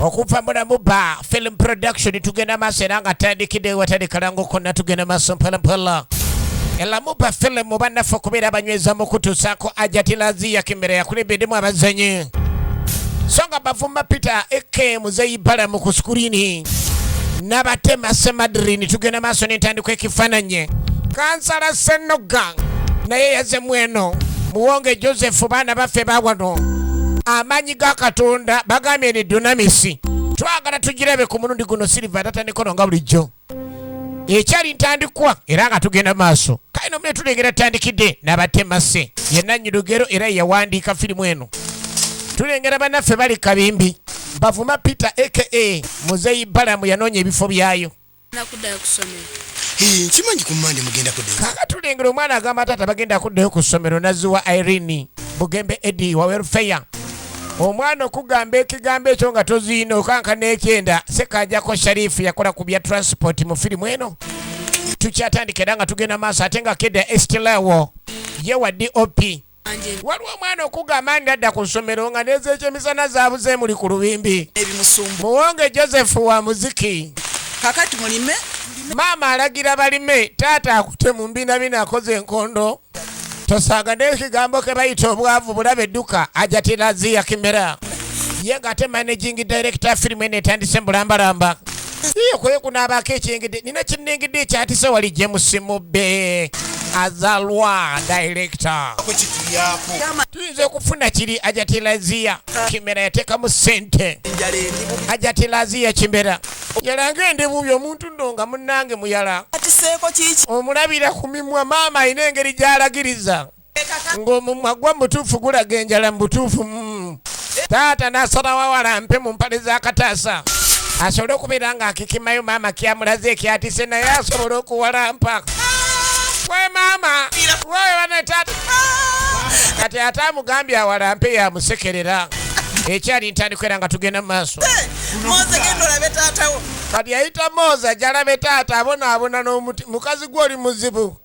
Okuva mulamu ba film production tugenda maaso era nga tandikidde watali kalango konna, tugenda maaso mpolampola. Elamuba film bannaffe okubeera abanyweza mu kutuusaako Ajatilaziya Kimera yakulembeddemu abazanyi, so nga Bavuma Peter eke Muzeyi Balamu ku sikurini Nabatema Semadrini. Tugenda maaso n'entandikwa ekifaananye Kansala Senoga naye yazemu eno Muwonge Joseph. Baana baffe bawano amaanyi ga Katonda bagambye ni Dunamisi, twagala tugirabe ku mulundi guno. Silva tatandikono nga bulijjo ekyali ntandikwa era nga tugenda maaso. Kale nomune tulengera tutandikidde Nabatemase yenanyi lugero era yawandiika firimu eno. Tulengera bannaffe bali kabimbi. Bavuma Peter aka Muzeyi Balamu yanoonya ebifo byayo. Nakuddayo ku ssomero. Nkimanyi ku Mande mugenda kuddayo. Kaka tulengera omwana agamba taata bagenda kuddayo ku ssomero. Naziwa Irene Bugembe Edi wa welfare. Omwana okugamba ekigambo ekyo nga toziina okanka n'ekyenda. Sekanjako Sharifu yakola ku bya transport mu firimu eno. Tukyatandika era nga tugenda maaso ate nga Keda Estilawo ye wa DOP. Waliwo omwana okugamba nti adda ku ssomero nga nezekyemisana zabuze muli ku lubimbi. Muwonge Joseph wa muziki. Kakati mulime. Maama alagira balime, taata akute mu mbinabina akoze enkondo. Tosaaga n'ekigambo ke bayita obwavu bulabe edduka. Ajatiraziya Kimera ye ng'ate managing director. Firimu eno etandise mbulambalamba iyo kwe kunaabaako ekyengedde nina kinnengedde ekyatise wali James Mubbe azalwa director. Tuyinza okufuna kiri. Ajatiraziya Kimera yateekamu ssente. Ajatiraziya Kimera yalanga endi bubi omuntu nno nga munnange muyala omulabira ku mimwa. Maama alina engeri gy'alagiriza ng'omumwa gwa mutuufu gulaga enjala mu butuufu. Taata n'asalawo awalampe mu mpale z'akataasa asobole okubeera ng'akikimayo maama kyamulaze ekyatise, naye asobole okuwalampa we maama wewe taata. Kati ate amugambye awalampe, yamusekerera. Ekyali ntandika era nga tugenda mu maaso. Kati yayita Mooza jalabe taata abonaabona n'omuti. Mukazi gwe oli muzibu,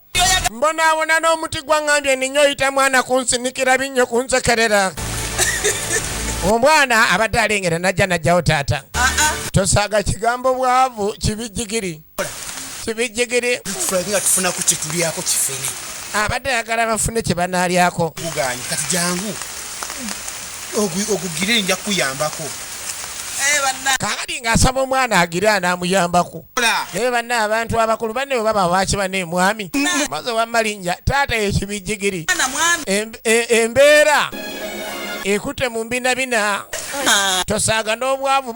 mbonaabona n'omuti gwaŋŋambye ninyo oyita mwana kunsinikira binnyo kunsekerera. Omwana abadde alengera najja najjawo taata. Tosaaga kigambo bwavu kibijjigiri kibijjigiri. Nga tufunaku kyetulyako kifene. Abadde ayagala bafune kye banaalyako. Guganye kati jangu ogugire, nja kukuyambako. Kakati ng'asaba omwana agire anaamuyambako, naye banna abantu abakulu banne bwe baba baki banne mwami maze wamalinnya taata yekibijjigiri. Embeera ekute mu mbinabina. Tosaaga n'obwavu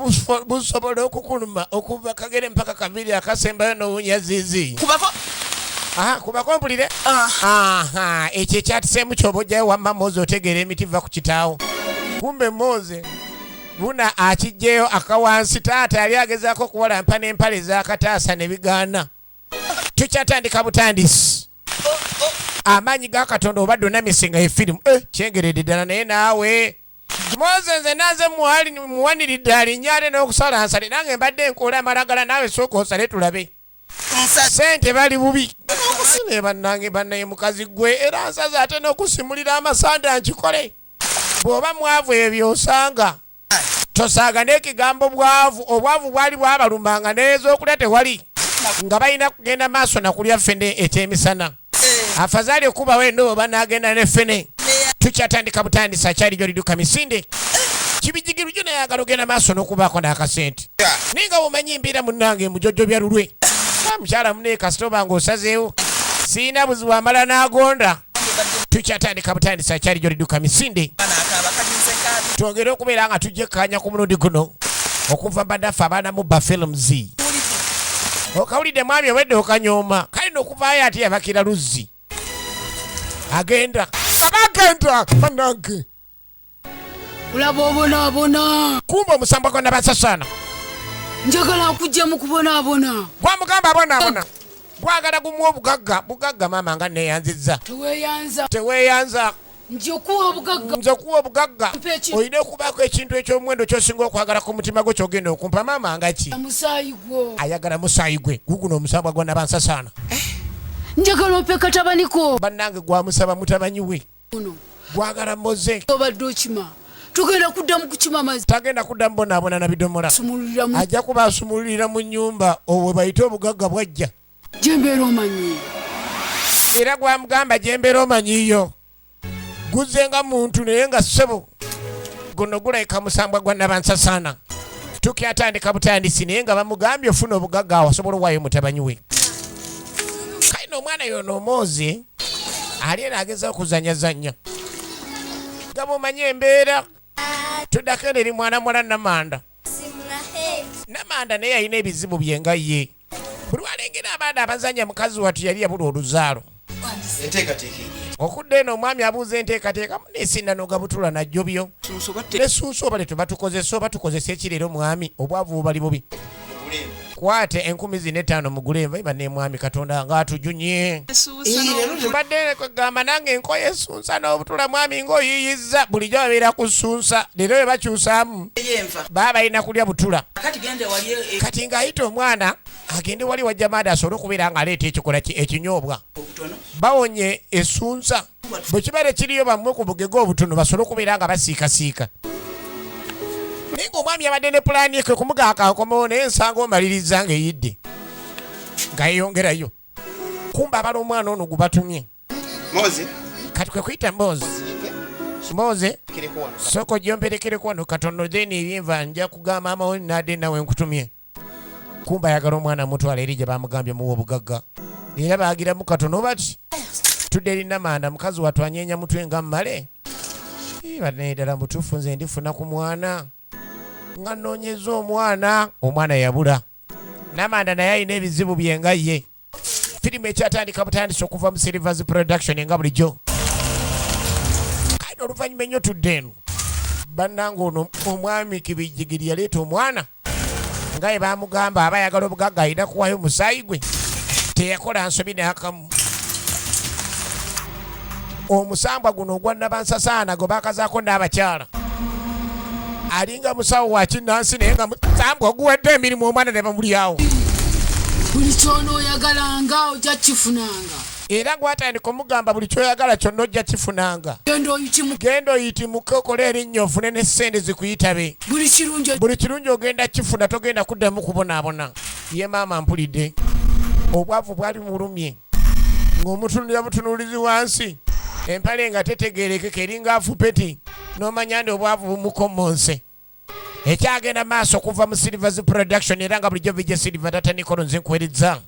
busobola okukuluma okuva kagere mpaka kabiri akasembayo n'obunyazizi. Aha, kubako mpulire. Aha, ekyo ekyatiseemu kyoba ojjayo wamma Moze otegeera emiti va ku kitaawo. Kumbe Moze buna akijjeyo akawansi. Taata yali agezaako okuwalampa n'empale ez'akataasa ne bigaana. Tukyatandika butandisi. Amaanyi ga Katonda obadde onamisi nga efirimu kyengeredde ddala, naye naawe Moze nze naze muwaniridde alinnya ate n'okusala nsale nange mbadde nkoola amalagala. Naawe sooka osale tulabe sente bali bubi ne bannange bannaye. Mukazi gwe era nsaze ate n'okusimulira amasanda nkikole. Bw'oba mwavu ebyo osanga tosaaga n'ekigambo bwavu. Obwavu bwali bwabalumanga n'ez'okulya tewali, nga balina kugenda maaso nakulya ffene ekyemisana. Afazaali okubawo endobo banaagenda ne ffene. Tukyatandika butandisa akyali gyoliduka misinde kibijigiru gyo naye agala ogenda maaso n'okubaako n'akasente, naye nga womanyi embeera munnange mujojobya lulwe. Mukyala munaye kasita oba ng'osazeewo siina buzibu amala n'agonda. Tukyatandika butandisa akyali gyoliduka misinde. Twongere okubeera nga tujja ekkanya ku mulundi guno okuva bannaffe abaana mu ba films. Okawulidde mwami obwedde okanyooma kale nokuvaayo ate yabakira luzzi agenda abagenda banange. Kulaba obonaabona. Kumba omusambwa gwa Nabasasaana. Njagala nkujja mu kubonaabona. Gwamugamba abonaabona, gwagala gumuwa obugagga. Bugagga maama nga neyanzizza. Teweeyanza. Teweeyanza. Nje okuwa obugagga. Nze okuwa obugagga. Mpa olina okubaako ekintu eky'omuwendo ky'osinga okwagala ku mutima gwo kyogenda okumpa. Maama nga ki? Musaayi gwo. Ayagala musaayi gwe guguno omusambwa gwa Nabansasaana. Njagala ompe katabaniko. Bannange gwamusaba mutabanyi we. Ono. Gwagala Moze. Obadde okima. Tugenda kuddamu kukima mazzi. Tagenda kuddamu bonaabona na bidomola. Sumululira mu Ajja kuba asumululira mu nnyumba, obwe bayite obugagga bwajja. Gyembeera omanyi. Era gwamugamba gyembeera omanyiyo, guzze nga muntu, naye nga ssebo guno gulayika musambwa gwa nabansasaana. Tukyatandika butandisi, naye nga bamugambye ofuna obugagga awo asobola owaayo mutabanyi we. Kalina omwana yono omwozi ali era agezaho kuzanyazanya nga bwomanye embeera. Tuddako eno eri mwana muwala Namanda. Namanda naye alina ebizibu bye nga ye buli walengera abaana abazanya. Mukazi wattu yali yabula oluzaalo. Enteekateeka eri? Okudda eno omwami abuuza enteekateeka muneesindano gabutula najjobyo. Sunso batte. Ne sunsu oba tetuba tukozesa oba tukozesa ekireero, mwami, obwavu bubali bubi. Kwate 4005 mugule enva iba ne mwami Katonda ng'atujunye. Mbadde kwegamba nange enkoye esunsa n'obutula, mwami, ng'oyiyiza bulijjo babeera ku sunsa, leero bwe bakyusaamu. Yenva. Baba balina kulya butula. Kati genda wali Kati ng'ayita omwana agende wali wajja maada asobole okubeera ng'aleeta ekikola ekinyoobwa. Obutono. Bawonye esunsa bwe kibeere kiriyo, bammwe ku bugege obutono basobole okubeera nga basiikasiika, naye ng'omwami abadde ne pulaani kwe kumugaaka akomewo, naye ensanga omaliriza ng'eyidde nga yeeyongerayo, kumba abala omwana ono gwe batumye. Moze. Kati kwe kuyita Mbozi, Mboze. Kireko wano. Sooka ojjomperekereko wano katono, then ebyenva nja kugamba amawo nadde nawe nkutumye. Kumba ayagala omwana mutwala eri gye bamugambye muwa obugagga, era baagiramu katono bati tudde eri Namanda. Mukazi wattu anyeenya mutwe nga mmale. Ii, ddala mutuufu nze ndifuna ku mwana nga nnoonyeza omwana, omwana yabula. Namanda naye alina ebizibu bye nga ye. Firimu ekyatandika butandisi okuva mu Silvers Production nga bulijjo. Kale oluvannyuma ennyo tudde eno, bannanga, ono omwami Kibijjigiri yaleeta omwana nga ye bamugamba aba ayagala obugagga alina kuwayo musaayi gwe. Teyakola nsobi n'akamu. Omusambwa guno ogwa nabansasaana gwe bakazaako n'abakyala alinga musawo wa kinnansi, naye nga musambwa oguwadde emirimu, omwana ne bamulyawo. Buli kyonooyagalanga ojja kifunanga. Era gwatandika omugamba buli kyoyagala kyonna ojja kifunanga. Genda oyitimu. Genda oyitimuke, okole erinnya, ofune ne ssente zikuyitabe. Buli kirungi. Buli kirungi ogenda kifuna, togenda kuddamu kubonaabona. Ye maama, mpulidde obwavu bwali mulumye ng'omutunulira butunuulizi wansi, empale nga tetegerekeka, eringa afupeti, n'omanya nti obwavu bumukommonse. Ekyagenda maaso okuva mu Silvers Production, era nga bulijjo Vijja Silver, Tata Nikolo nze nkuweereza.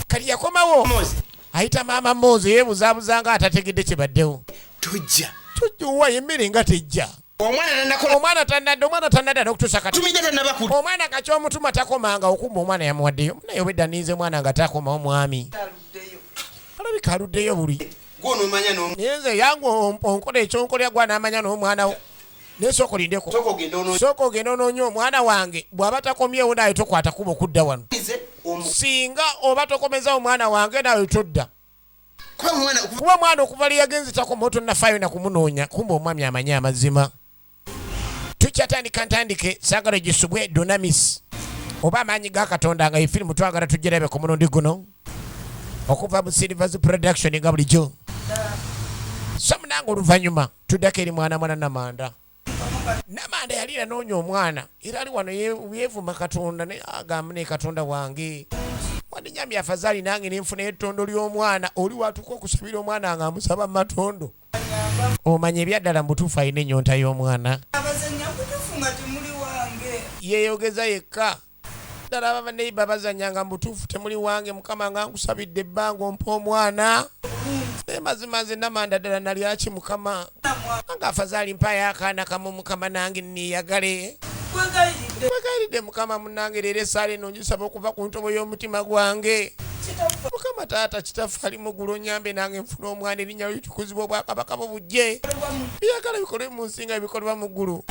Kati yakomawo. Moze. Ayita maama Moze, yeebuzaabuza nga atategedde kibaddewo. Tojja. Tojja, emmere nga tejja. Omwana nanakola. Omwana tanadde, omwana tanadda n'okutuusa kati. Tumidde tannaba. Omwana kaki omutuma takomanga okumba omwana yamuwaddeyo, naye obedda ninze mwana nga takomawo, mwami alabika aluddeyo buli. Gwonomanya n'omu. Naye nze yangu onkola ekyonkolera gwa n'amanya n'omwana wo, naye sooka olindeko. Sooka ogende onoonya. Sooka ogende onoonya omwana wange, bw'aba takomyewo naawe tokwata kuba okudda wano. Nze omu. Singa oba tokomeza omwana wange naawe todda. Kuba omwana okuva. Kuba omwana okuva lye yagenze takomawo, tonnafaayo na kumunoonya. Kumba omwami amanyi amazima. Tukyatandika ntandike, saagala gisubwe dunamis oba amaanyi ga Katonda nga efirimu twagala tugirabe ku mulundi guno okuva mu Silvers Production nga bulijjo. So munange, oluvannyuma tuddako eri mwana mwana Namanda. Namanda yali yanoonya omwana, era ali wano yeevuma Katonda, naye agamba, "Ne Katonda wange wandinyambye afazaali nange nenfuna ettondo ly'omwana." Oli watuuka okusabira omwana nga amusaba mu matondo, omanya ebyaddala mu butuufu alina ennyonta y'omwana. Abazanya butuufu nga temuli wange. Yeeyogeza yekka ddala, aba baneiba bazanyanga mu butuufu temuli wange. Mukama nga nkusabidde ebbanga ompa omwana, naye mazima nze Namanda ddala nalyaki? Mukama nga afazaali mpayo akaana kamu, Mukama, nange niyagale. Kwegayiridde. Kwegayiridde Mukama munange, leero esaala eno ngisaba okuva ku ntobo y'omutima gwange. Mukama taata kitaffe ali muggulu, onyambe nange nfune omwana, erinnya litukuzibwa, obwakabaka bwo bujje, byagala bikolwe mu nsi nga bikolebwa mu ggulu.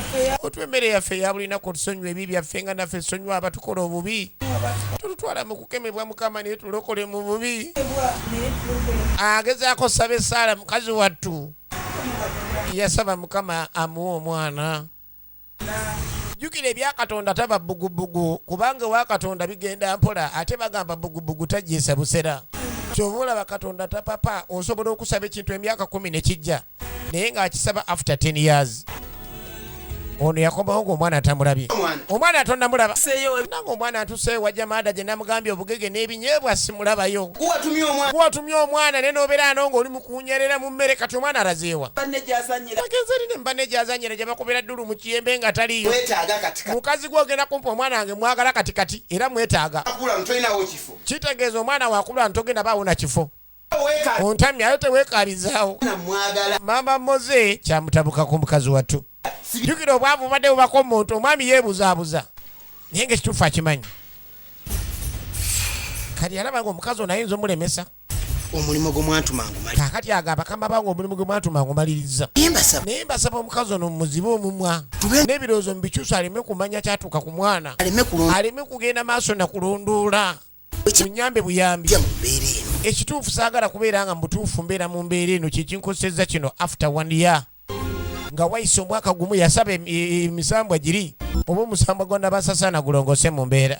Otuwa emmere yaffe eya buli lunaku, otusonyiwa ebibi byaffe nga naffe tusonyiwa abatukola obubi, totutwala mu kukemebwa Mukama, naye tulokole mu bubi. Agezaako saba essaala, mukazi wattu yasaba Mukama amuwe omwana. Jjukira ebya Katonda taba bugubugu, kubanga ewa Katonda bigenda mpola, ate bagamba bugubugu tajiisa busera. Kyova olaba Katonda tapapa, osobola okusaba ekintu emyaka 10 ne kijja, naye ng'akisaba after 10 years. Ono yakomawo ng'omwana atamulabye. Omwana. Omwana tonamulaba. Seyo. Nange omwana atuseeyo wajja maada gye namugambye obugege n'ebinyeebwa simulabayo. Guwatumye omwana. Watumye omwana naye n'obeera ano ng'oli mu kunyerera mu mmere, kati omwana alazeewa? Banne gyazanyira. Agenze eri ne mbanne gyazanyira gye bakubira ddulu mu kiyembe nga taliiyo. Wetaaga kati kati. Mukazi gwe ogenda kumpa omwana wange, mwagala kati kati era mwetaaga. Akula ntolinawo kifo. Kitegeeza omwana wakula ntogenda baawo na kifo. Weeka. Ontamye ate teweekabizaawo. Na mwagala. Maama Moze kyamutabukako mukazi wattu. Jjukira obwavu bubadde bubako omuntu, omwami yeebuzaabuza naye nga ekituufu akimanyi. Kati yalaba nga omukazi ono ayinza omulemesa. Omulimu gwe mwantuma ngumali. Kaakati agamba kamba bange omulimu gwe mwantuma ngumaliriza, Naye mbasaba. naye mbasaba omukazi ono muzibe omumwa n'ebirowoozo mubikyusa, aleme kumanya kyatuuka ku mwana, Aleme kulonda. aleme kugenda maaso na kulondoola. Munyambe buyambi. Mu mbeera eno. Ekituufu saagala kubeera nga mubutuufu mbeera mu mbeera eno. Kyekinkosezza kino. After one year, nga wayise omwaka gumu, yasaba emisambwa giri oba omusambwa gwa nabasasana gulongose mu mbeera.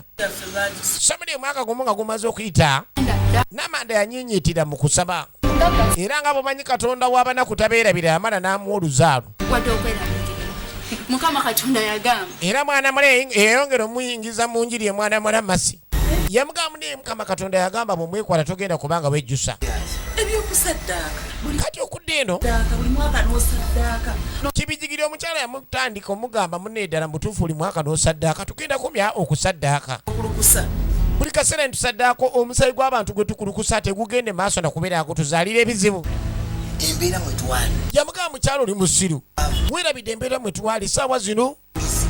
Samuli omwaka gumu nga gumaze okuyita, Namanda yanyinyitira mu kusaba, era nga bwomanyi Katonda w'abanaku tabeerabira, yamala n'amuwa oluzaalo. Wadde okweraliikirira, Mukama Katonda yagamba. Era mwana mule eyongera omuyingiza mu njiri. Emwana mula masi yamugamba, naye Mukama Katonda yagamba bwomwekwala togenda kubanga wejjusa. Ebyokusaddaaka buli Kati okudda eno, ddaaka, buli mwaka n'osaddaaka. Kibijigiri omukyala yamutandika omugamba, munne ddala mutuufu buli mwaka n'osaddaaka, tugenda kumya okusaddaaka. Okulukusa. Buli kaseera ntusaddaako omusayi gw'abantu gwe tukulukusa tegugende maaso nakubeera kutuzaalira ebizibu. Embeera mwe twali. Yamugamba, mukyalo oli musiru, weerabidde embeera mwe twali. Saawa zino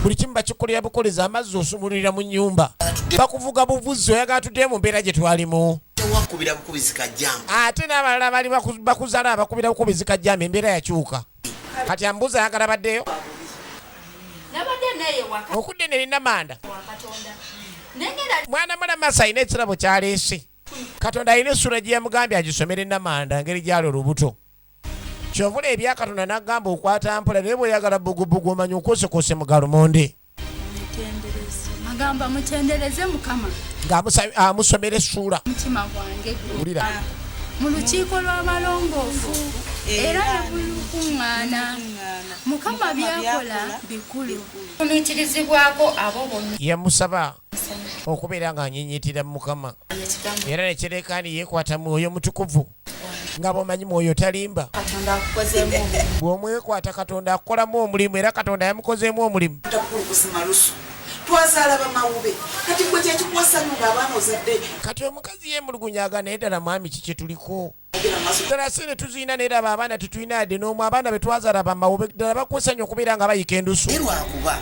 buli kimu bakikolera bukoleza, amazzi osumulirira mu nnyumba, bakuvuga buvuzi, oyagala tuddeyo mu mbeera gye twalimu? Tewakubira bukubizi kajjamba. Ate n'abalala bali bakuzaala abakubira bukubizi kajjamba. Embeera yakyuka. Kati ambuuza ayagala baddeyo. Nabadde naye waka Okudde nerina manda. wa Katonda nengenda. Mwana mulamasa alina ekirabo kyaleese. Katonda alina essula gye yamugambye agisomere Namanda ngeri gyali olubuto. Kyovula ebyakatonda n'agamba okwata mpola, naye bweyagala bugubugu omanya okwosekose mu galumonde. Agamba mutendereze Mukama. Ng'amusomera essuula. Mutima gwange Wulira. Mu lukiiko lw'abalongoofu era ne bulukuŋŋaana, Mukama byakola bikulu, fumiitirizibwako abo bonna. Yamusaba okubeera ng'anyinyitira mu Mukama, era nekirekaani yeekwata Mwoyo Mutukuvu, nga bwomanyi Mwoyo talimba. Katonda akukozeemu. Bw'omwekwata Katonda akukolamu omulimu, era Katonda yamukozeemu omulimu. Takulukusa malusu, twazaala bamawube, kati gwe kyekikuwasanyu ng'abaana ozadde. Kati omukazi yeemulugunyaga, naye ddala mwami kiki tuliko? Ogenda maaso. Ddala si ne tuziina, naye raba abaana tetulina yadde n'omu. Abaana be twazaala bamawube, ddala bakusanya okubeera nga bayika endusu. Naye lwakuba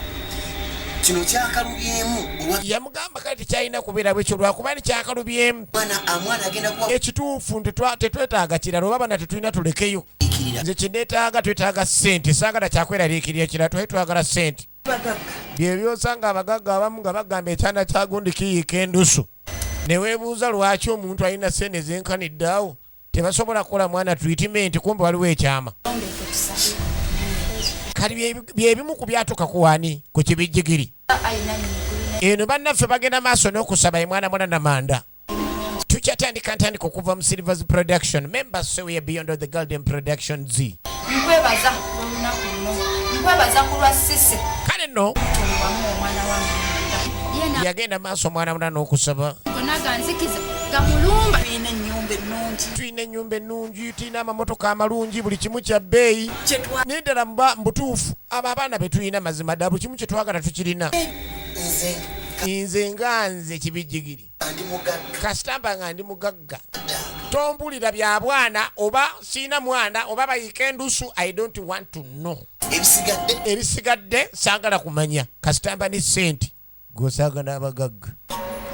kino kyakalubyemu olwa Yamugamba kale tekyalina kubeera bwekyo lwakuba nikyakalubyemu. Mwana amwana agenda kuba Ekituufu tetwetaaga kirala, oba abaana tetulina tulekeyo. ikirira. Nze kyeneetaaga, twetaaga ssente, saagala kyakweraliikirira kirala, twali twagala ssente. Bagagga. Byebyosanga abagagga abamu nga bagamba ekyana kyagundi kiyiika endusu, ne weebuuza lwaki omuntu alina ssente zenkanidde awo tebasobola kukola mwana treatment, kumbe waliwo ekyama. Kati byebimu ku byatuuka ku wani ku kibijjigiri eno. Bannaffe bagenda maaso n'okusaba emwana mwana Namanda. Tukyatandika ntandika okuva mu Silvers Production members, so we are beyond the Golden Production z. Nkwebaza olunaku luno, nkwebaza ku lwa Sise. Kale nno. Wamu omwana wange yena. Yagenda maaso omwana mwana n'okusaba. Gonna ganzikiza gamulumba. Tulina ennyumba ennungi. Tulina ennyumba ennungi, tulina amamotoka amalungi, buli kimu kya bbeeyi. Kyetwa Naye ddala mubutuufu abo abaana be tulina, mazima ddala buli kimu kye twagala tukirina. Nze Nze nga nze kibijjigiri, ndi mugagga. Kasitamba nga ndi mugagga, tombulira bya bwana oba siina mwana oba bayiika endusu, I don't want to know. Ebisigadde. Ebisigadde saagala kumanya, kasitamba ne sente gosaaga n'abagagga.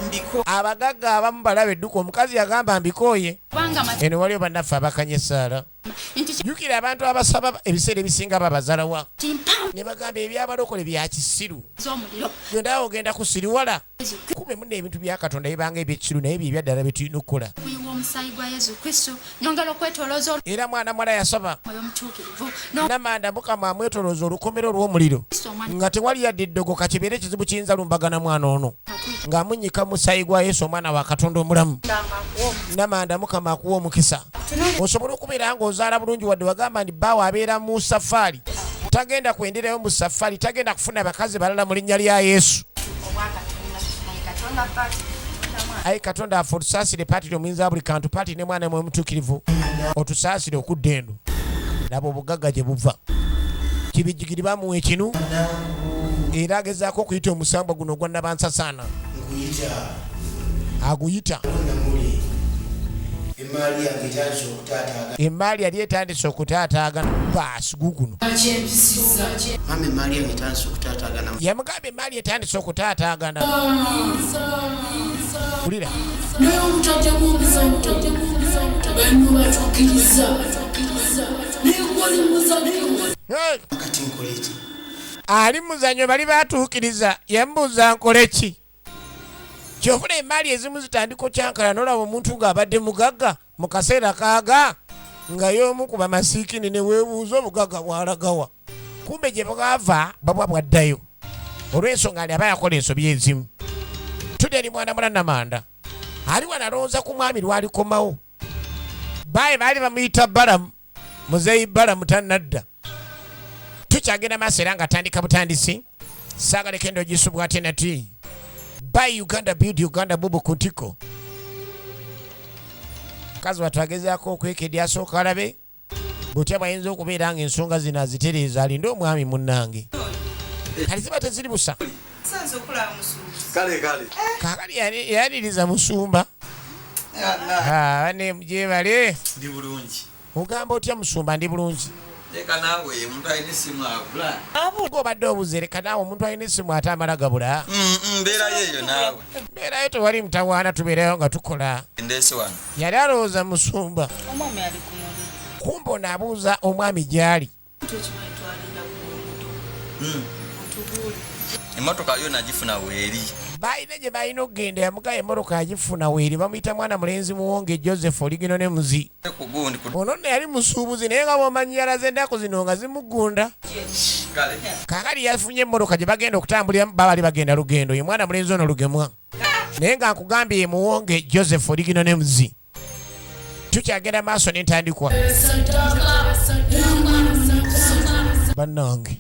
Mbiko. Abagagga abamu balaba edduka. Omukazi yagamba mbikooye. Kubanga Eno waliwo bannaffe abakanya essaala. Nti Jjukira abantu abasaba ebiseera ebisinga babazalawa kimpa ne bagamba ebyabalokole bya kisiru. Z'omuliro. Genda ogenda kusiriwala kume muna ebintu bya Katonda bibanga ebyekisiru, naye bye ebyaddala bye tulina okukola. Kuyiwa omusaayi gwa Yesu Kristo, nyongera okwetolooza Era mwana mwala yasaba. Omwoyo Omutuukirivu Namanda Mukama amwetolooza olukomero olw'omuliro n'Kristo omwana nga tewali yadde eddogo kakibeere ekizibu kiyinza lumbagana mwana ono, ng'amunyika musayi gwa Yesu omwana wa Katonda omulamu. Namanda Mukama akuwa omukisa osobole okubeera ng'ozaala bulungi, wadde wagamba nti bbaawe abeera mu safaari. Tagenda kwenderayo mu safari, tagenda kufuna bakazi balala mu linnya lya Yesu. Ayi Katonda affe, otusaasire Patiri omuyinza wa buli kantu, Patiri ne Mwana mwe Mutuukirivu, otusaasire okudda eno. Laba obugagga gye buva. Kibijjigiri bamuwa ekinu era agezaako okuyita omusambwa guno ogwa Nabansasaana. Nkuyita. Aguyita. Namuli emaali yange etandise okutaataagana. Emaali yali etandise okutaataagana, baasi guguno. Mama, emaali yange etandise okutaataagana. Yamugamba emaali etandise okutaataagana. Wulira. Naye omutaddemu omuzannyo, banno batukkiriza, naye gwoli muzannyo. Hey! Kati nkole ki? Ali muzannyo, bali batuukiriza. Yamubuuza nkole ki? Kyovula emaali ezimu zitandika okyankala, nolaba omuntu ng'abadde mugagga mu kaseera kaaga nga y'omu ku bamasiikini, ne weebuuza obugagga bwalagawa. Kumbe gye bwava babwa bwaddayo olw'ensonga ali aba yakola ensobi ezimu. Tudde eri mwana mula Namanda ali wano alowooza ku mwami lwalikomawo. Baayi baali bamuyita Balamu, muzeeyi Balamu tannadda. Tukyagenda maaso era nga atandika butandisi. Saagaleko endo gisubwa ate nati buy Uganda, build Uganda. Bubu ku ntiko, mukazi wattu agezaako okwekedya, asooka alabe butya bwayinza okubeera nga ensonga zino azitereeza, alinde omwami munnange. Kati ziba teziri busa. Sanze okulaba musuubuzi. Kale kale. Kakali yaniriza musumba. Ah, bane gyebale. Ndi bulungi. Ogamba otya musumba? Ndi bulungi. Leka naawe, omuntu alina essimu abula. Obadde obuze, leka naawe, omuntu alina essimu ate amala gabula. Mbeerayo eyo naawe. Mbeerayo, tewali mutawaana, tubeerayo nga tukola. Ndeese wano. Yali alowooza musumba. Omwami ali ku mulimu. Kumbe ono abuuza omwami gy'ali. Tukimanyi twalinda ku otubuuli. Emmotoka yo nagifuna weeri. Balina gye balina okugenda. Yamugaye emmotoka yagifuna weeri. Bamuyita mwana mulenzi Muwonge Joseph Oligino ne Muzi. Ku gundi ku. Ono nno yali musuubuzi, naye nga bwomanyi yalaze ennaku zino nga zimugunda. Kale. Kaakati yafunye emmotoka gye bagenda okutambuliramu, babali bagenda lugendo. Ye mwana mulenzi ono Lugemwa, naye nga nkugambye ye Muwonge Joseph Oligino ne Muzi. Tukyagenda maaso n'entandikwa, bannange.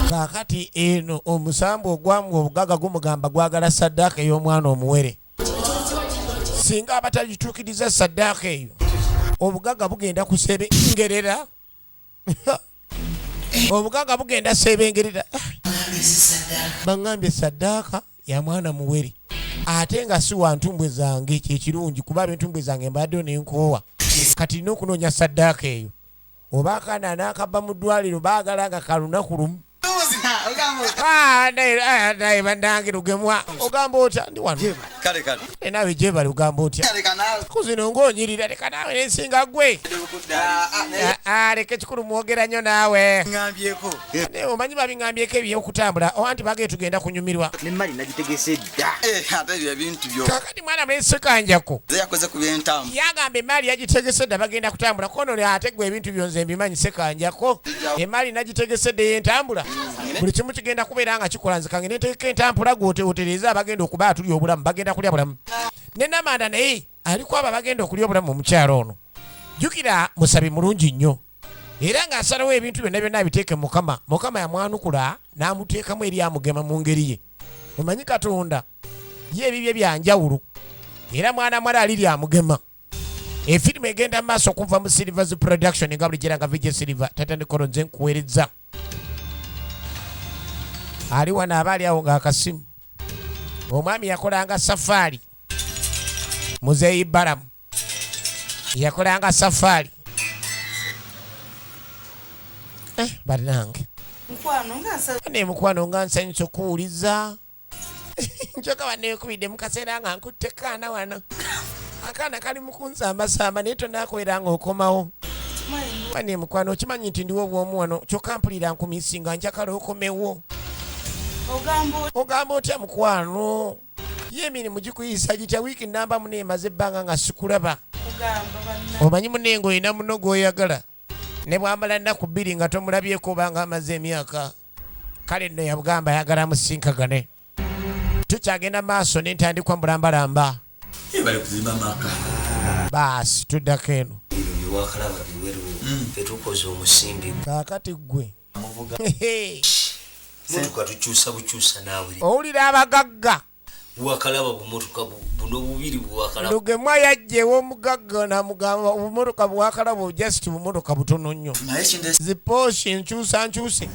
Kaakati eno omusambu ogwamu obugaga gumugamba gwagala saddaaka ey'omwana omuwere. Singa aba tagituukiriza saddaaka eyo, obugaga bugenda kusebengerera, obugaga bugenda sebengerera. Baŋŋambye saddaaka ya mwana muwere, ate nga si wa ntumbwe zange. Kyekirungi kuba ab'entumbwe zange mbaddeyo nenkoowa. Kati nina okunoonya saddaaka eyo, oba akaana anaakava mu ddwaliro baagala nga kalunaku lumu. Ah, naye bannange, Lugemwa, ogamba otya? Ndi wano. Kale kale. Naawe gyebali, ogamba otya? Leka naawe. Ku zino ng'onyirira, leka naawe, nensinga gwe. Ah, ah, leka, ekikulu mwogera nnyo naawe. Ŋŋambyeko. Naye omanyi babiŋŋambyeko ebyokutambula, oba nti bagee tugenda kunyumirwa. Nemmali nagitegese dda. Eh, ate ebyo ebintu byo. Kakati mwana mulenzi Sekanjako Ze yakoze ku by'entamu. Yagamba emaali yagitegese dda, bagenda kutambula. Kono ate gwe ebintu byonze mbimanyi. Sekanjako emaali nagitegese dda ey'entambula, buli kimu kigenda kubeera nga kikola. Nze kange netegeka entambula, gwote otereeze abagenda okuba atulya obulamu, bagenda kulya bulamu. Ne Namanda naye aliko abo abagenda okulya obulamu. Omukyalo ono jjukira musabi mulungi nnyo, era ng'asalawo ebintu byonna byonna abiteeke Mukama. Mukama yamwanukula n'amuteekamu eri amugema mu ngeri ye. Omanyi Katonda ye ebibye byanjawulo, era mwana mwala ali lyamugema. Efirimu egenda maaso okuva mu Silvers Production, nga bulijjo era nga VJ Silver tatandikolo nze nkuweereza. Ali wano aba ali awo ng'akasimu. Omwami yakolanga safaari, muzeeyi Balamu yakolanga safaari. Eh, bannange. Mukwano, nga nsa. Ne mukwano, nga nsanyusa okuwuliza. Njoka banekubidde mu kaseera nga nkutte kaana wano, akaana kali mu kunsambasamba, naye tonakubeera nga okomawo. Kimanyi. Bane mukwano, okimanyi nti ndiwo bwomu wano, kyokka mpulira nkumisinga, njagala okomewo. Ogamba? Ogamba otya mukwano? Ye emirimu gikuyisa gitya? Wiiki namba mune emaze ebbanga nga sikulaba. Kugamba banna. Omanyi munenga olina muno gw'oyagala, ne bwamala nnaku 2 nga tomulabyeko obanga amaze emyaka. Kale nno yabugamba ayagala musinkagane. Tukyagenda maaso n'entandikwa mulambalamba. Bali kuzimba maka. Baasi tuddako eno. Bino byewakalaba biweru. Ffe tukoze omusimbi. Kaakati ggwe. Muvuga motoka, tukyusa bukyusa naawe. Owulira abagagga. Wakalaba bumotoka buno bubiri bwewakalaba. Lugemwa yajja ew'omugagga namugamba obumotoka bwakalaba just bumotoka butono nnyo. Naye kindeese Zi Porsche nkyusa nkyuse.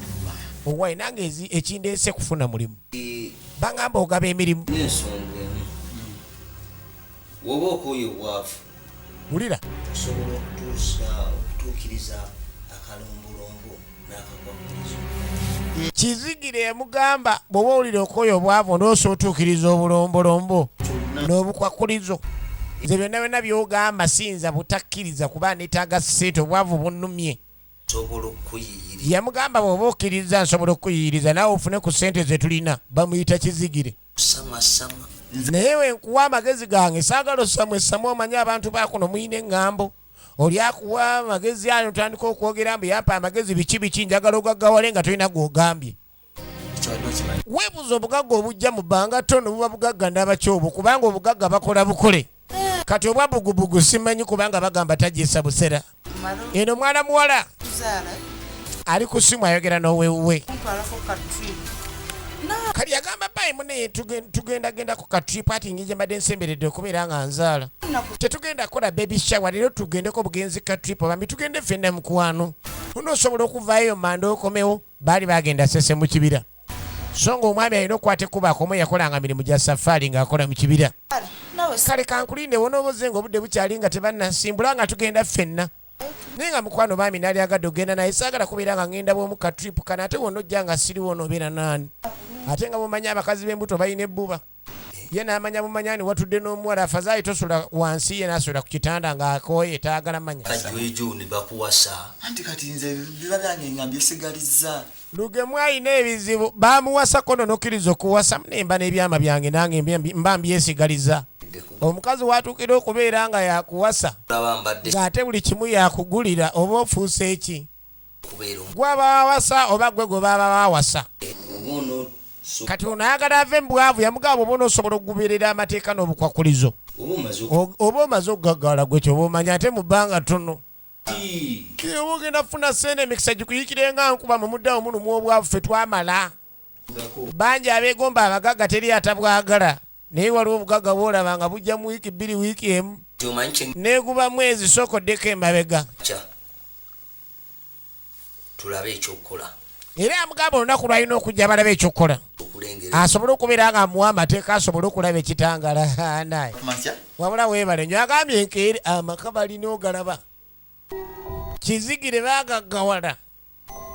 Owayi nange ekindeese kufuna mulimu, bagamba ogaba emirimu. N'ensonga emu, woba okooye obwavu, Wulira. osobola okutuusa okutuukiriza akalombolombo n'akakwakulizo. Kizigire yamugamba bw'oba owulira okwoyo obwavu onoosa otuukiriza obulombolombo n'obukwakulizo. Nze byonna byonna byogamba siyinza butakkiriza kuba neetaaga ssente, obwavu bunnumye. Osobola okukuyiyiriza. Yamugamba bw'oba okkiriza nsobola okukuyiyiriza naawe ofune ku ssente ze tulina. Bamuyita Kizigire. Samasama. Naye wenkuwa amagezi gange saagala ossamwe ssamwe. Omanye abantu bakuno muyina eŋŋambo, oli akuwa amagezi ayo otandika okwogera mbu yampa amagezi biki biki, njagala ogaggawale nga tolina gw'ogambye. Kyobadde okimanyi? Weebuza obugagga obujja mu bbanga ttono buba bugagga ndabaki obwo, kubanga obugagga bakola bukole. Kati obwa bugubugu simanyi, kubanga bagamba tagisa busera. Eno mwana muwala Tuzaala. ali ku simu ayogera n'owewuwe. Ntwalako ka trip. Kati yagamba bayi munaye tugendagenda ku ka trip ati ngije mbadde nsemberedde okubeera nga nzaala, tetugenda kukola baby shower leero, tugendeko bugenzi ka trip bambi, tugende ffenna mukwano, tunoosobola okuvaayo manda okomewo. Baali bagenda Sese mu kibira, so nga omwami alina okukwata ekkubo akomu. Yakolanga mirimu gya safaari ng'akola mu kibira. Nawe. Kale kankulinde wonooboze nga obudde bukyali nga tebannasimbula nga tugenda ffenna, naye nga mukwano baami naali agadde okugenda naye saagala kubeera nga ngenda bwomu ka trip kano, ate wonna ojja nga siriwo noobeera naani, ate nga mumanyi abakazi b'embuto balina ebbuba. Ye n'amanya bumanya ni watudde n'omuwala, afazaali tosula wansi, ye n'asula ku kitanda ng'akooye taagala manya. Kajwejo ne bakuwasa. Anti kati nze biba byange nga mbyesigalizza. Lugemu alina ebizibu, bamuwasa kono nokkiriza okuwasa nemba n'ebyama byange nange mba mbyesigaliza. Omukazi watuukira okubeera nga yakuwasa Olaba mbadde ng'ate buli kimu yakugulira, oba ofuuse eki? kubeera Gwaba wawasa oba gwe gwe baba bawasa? Oba ono Kati ono ayagala ave mu bwavu. Yamugamba oba onoosobola okugoberera amateeka n'obukwakulizo, oba omaze oba omaze okugaggawala gwe kyoba omanya, ate mu bbanga ttono oba ogenda kufuna sente, emikisa gikuyikire nga nkuba mu muddawo mulumu obwavu. Ffe twamala bangi abeegomba abagagga, teri atabwagala, naye waliwo obugagga bwolaba nga bujja mu wiiki 2, wiiki 1, Omanyi kye neguba mwezi, sooka oddeko emabega. Kya tulabe ekyokukola. Era amugamba olunaku lwalina okujja balabe ekyokukola. Okulengera. Asobole okubeera nga amuwa amateeka, asobole okulaba ekitangala naye. Makya. Wabula weebale nyo, agambye enkeere amaka balina ogalaba. Kizigire bagaggawala,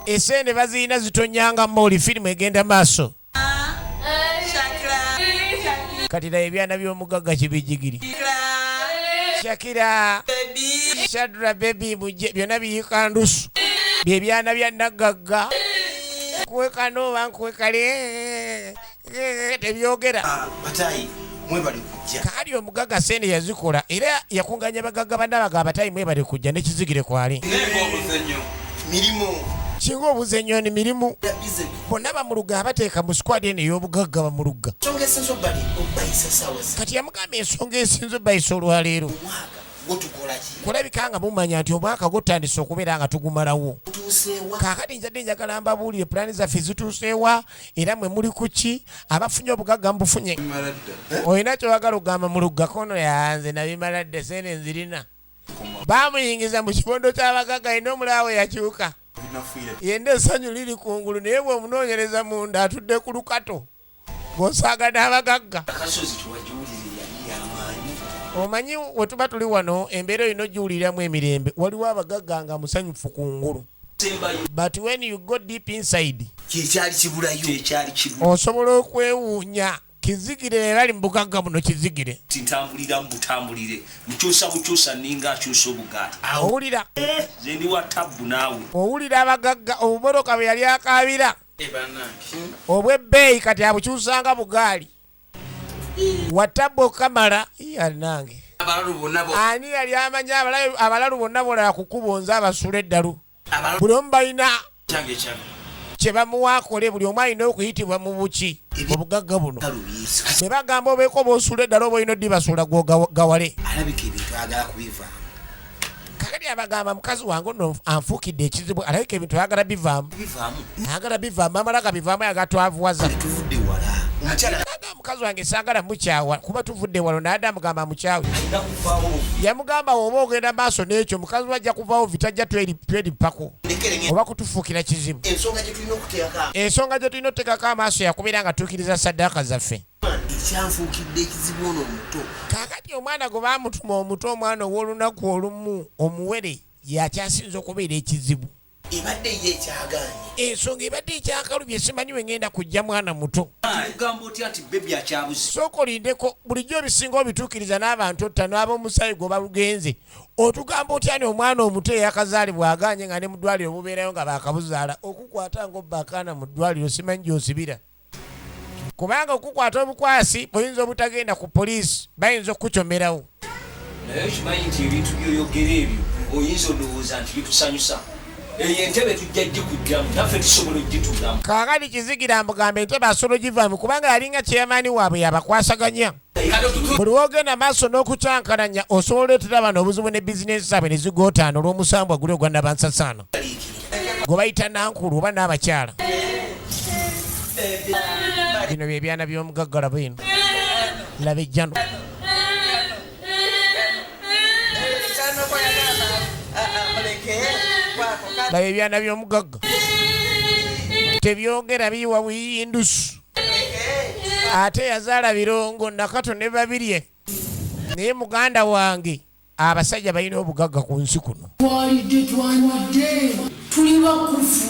esente bazirina zitonyanga mooli. Firimu egenda maaso. Kati laba ebyana by'omugagga kibijigiri, Shakira, Shadra, baby mujje, byonna biyiika ndusu, byebyana bya naggagga. Nkuwekano oba nkuwekale tebyogera. Batayi mwebali kujja. Kaali omugagga sente yazikola era yakunganya bagagga bannabaga abatayi mwebale kujja nekizigire kwali. Mirimu. Singa obuza ennyoni mirimu. Bize. Bonna bamuluga abateeka mu squad eno ey'obugagga bamuluga. Ensonga esinza obbali obayisa saawa zi Kati yamugamba ensonga esinza obayisa olwaleero omwaka gwo tukola ki? Kulabika nga mumanya nti omwaka gutandise okubeera nga tugumalawo. Tutuuseewa? Kaakati njadde njagala mbabuulire pulaani zaffe zituuseewa era mwe muli ku ki. Abafunye obugagga mubufunye, olina kyowagala okugamba mu lugga kono yanze nabimala dde, sente nzirina. Bamuyingiza mu kibondo ky'abagagga, alina omulaawe yakyuka yenna, essanyu liri kungulu, naye bw'omunoonyereza munda atudde ku lukato ng'osaaga n'abagagga. Akasozi tewagiwulire yali yamaanyi. Omanyi we tuba tuli wano embeera olina ogiwuliramu emirembe, waliwo abagagga nga musanyufu kungulu, Sembayo. but when you go deep inside, Kyekyali kibulayo. Kyekyali kibu. Osobola okwewuunya kizigire be bali mu bugagga buno kizigire. Ntambulira mu butambulire, nkyusa bukyusa ninga akyusa obugaati. Owulira? Nze ndi wa tabbu naawe. Owulira abagagga, obumotoka bwe yali akaabira obw'ebbeeyi kati abukyusanga bugaali watabbu okamala yanange. Abalalu bonna bo. Ani yali amanyi abalalu bonna bolala kukubonza abasula eddalu, Abalalu. buli omu balina Kyange kyange. kye bamuwa akole, buli omu alina okuyitibwa mu buki mu bugagga buno. Kalubiisa. Bwe bagamba obeeko bosuula eddala oba olina oddibasuula gwogawale. Alabika ebintu ayagala kubivaamu. Kakati. Kaakati abagamba mukazi wange ono anfuukidde ekizibu, alabika ebintu ayagala bivaamu. Bivaamu. Ayagala bivaamu, amala gabivaamu, ayagala twavuwaza. Tuvudde wala, omukyala. Aga mukazi wange saagala mukyawa kuba tuvudde walo, naye adde amugamba mukyawe. Alina kuvaawo. Yamugamba oba ogenda maaso n'ekyo, mukazi we ajja kuvaawo, vitajja tweripako Ndekere oba kutufuukira kizibu. Ensonga gye tulina okuteekako. Ensonga gye tulina otuteekako amaaso yakubeera nga tuukiriza saddaaka zaffe. Ekyanfuukidde ekizibu, ono omuto. Kaakati omwana gwe baamutuma omuto, omwana ow'olunaku olumu, omuwere, yakyasinza okubeera ekizibu. Ebadde ye ekyagaanye. Ensonga ebadde ekyakalubye, simanyi we ngenda kujja mwana muto. Tugamba otya nti baby akyabuze? Sooka olindeko, bulijjo ebisinga obituukiriza n'abantu ottano ab'omusaayi gwe balugenze. Otugamba otya ni omwana omuto eyakazaalibwa aganye, nga ne mu ddwaliro bubeerayo nga baakabuzaala? Okukwata ng'obba akaana mu ddwaliro, simanyi gy'osibira, kubanga okukwata obukwasi buyinza obutagenda ku poliisi, bayinza okukucomerawo. Naye okimanyi nti ebintu byoyogera ebyo oyinza olowooza nti bitusanyusa. Eyo entebe tujja gikugjamu, naffe tusobola ogituulamu. Kaakati Kizigira mbugamba entebe asobola ogivaamu, kubanga yalinga chairman waabwe, yabakwasaganya. Buli wogenda maaso n'okukyankalanya osobola oleetera bano obuzibu ne bizinensi zaabwe ne zigootaana olw'omusambwa guli ogwa nabansasaana gwe bayita nankulu oba n'abakyala. Bino bye byana by'omugaggala bino, laba ejjano. Laba ebyana by'omugagga, tebyogera, biyiwa buyindusu. Ate yazaala birongo Nakato ne Babirye. Naye muganda wange, abasajja balina obugagga ku nsi kuno. Twalidde, twanywedde, tuli bakufu.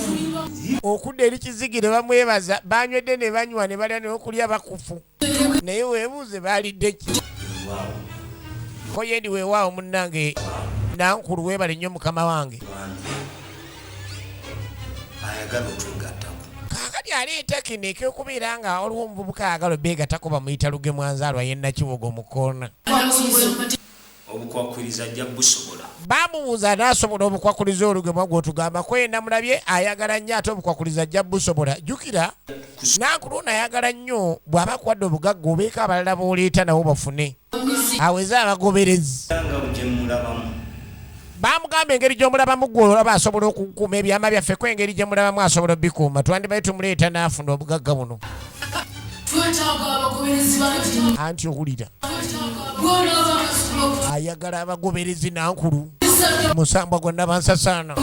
Okudda eri Kizigire bamwebaza, banywedde ne banywa ne balya n'okulya, bakufu. Naye weebuuze baalidde ki? Ko ye ndi weewaawo. Munnange nankulu, weebale nnyo mukama wange. Ayagala otwegattako. Kaakati aleeta kino ekyokubeera nga waliwo omuvubuka ayagala obeegattako, bamuyita Lugemwanzaalwa yennakiwogo mu koona. Obukwakkuriza ajja busobola. Bamubuuza anaasobola obukwakuliza olugemwa gw'otugamba kwenda. Mulabye ayagala nnyo, ate obukwakuliza ajja busobola. Jjukira nankulu ono ayagala nnyo bw'aba akuwadde obugagga obeeko abalala b'oleeta nabo bafune, aweze abagoberezi. Nga gye mulabamu. Bamugamba engeri gy'omulabamu gwe olaba asobola okukuuma ebyama byaffe, ko engeri gye mulabamu asobola obikuuma, twandibaye tumuleeta n'afuna obugagga buno. Twetaaga abagoberezi bangi. Anti owulira. Gwolaba asobola. Ayagala abagoberezi nankulu musambwa gwonna bansasaana.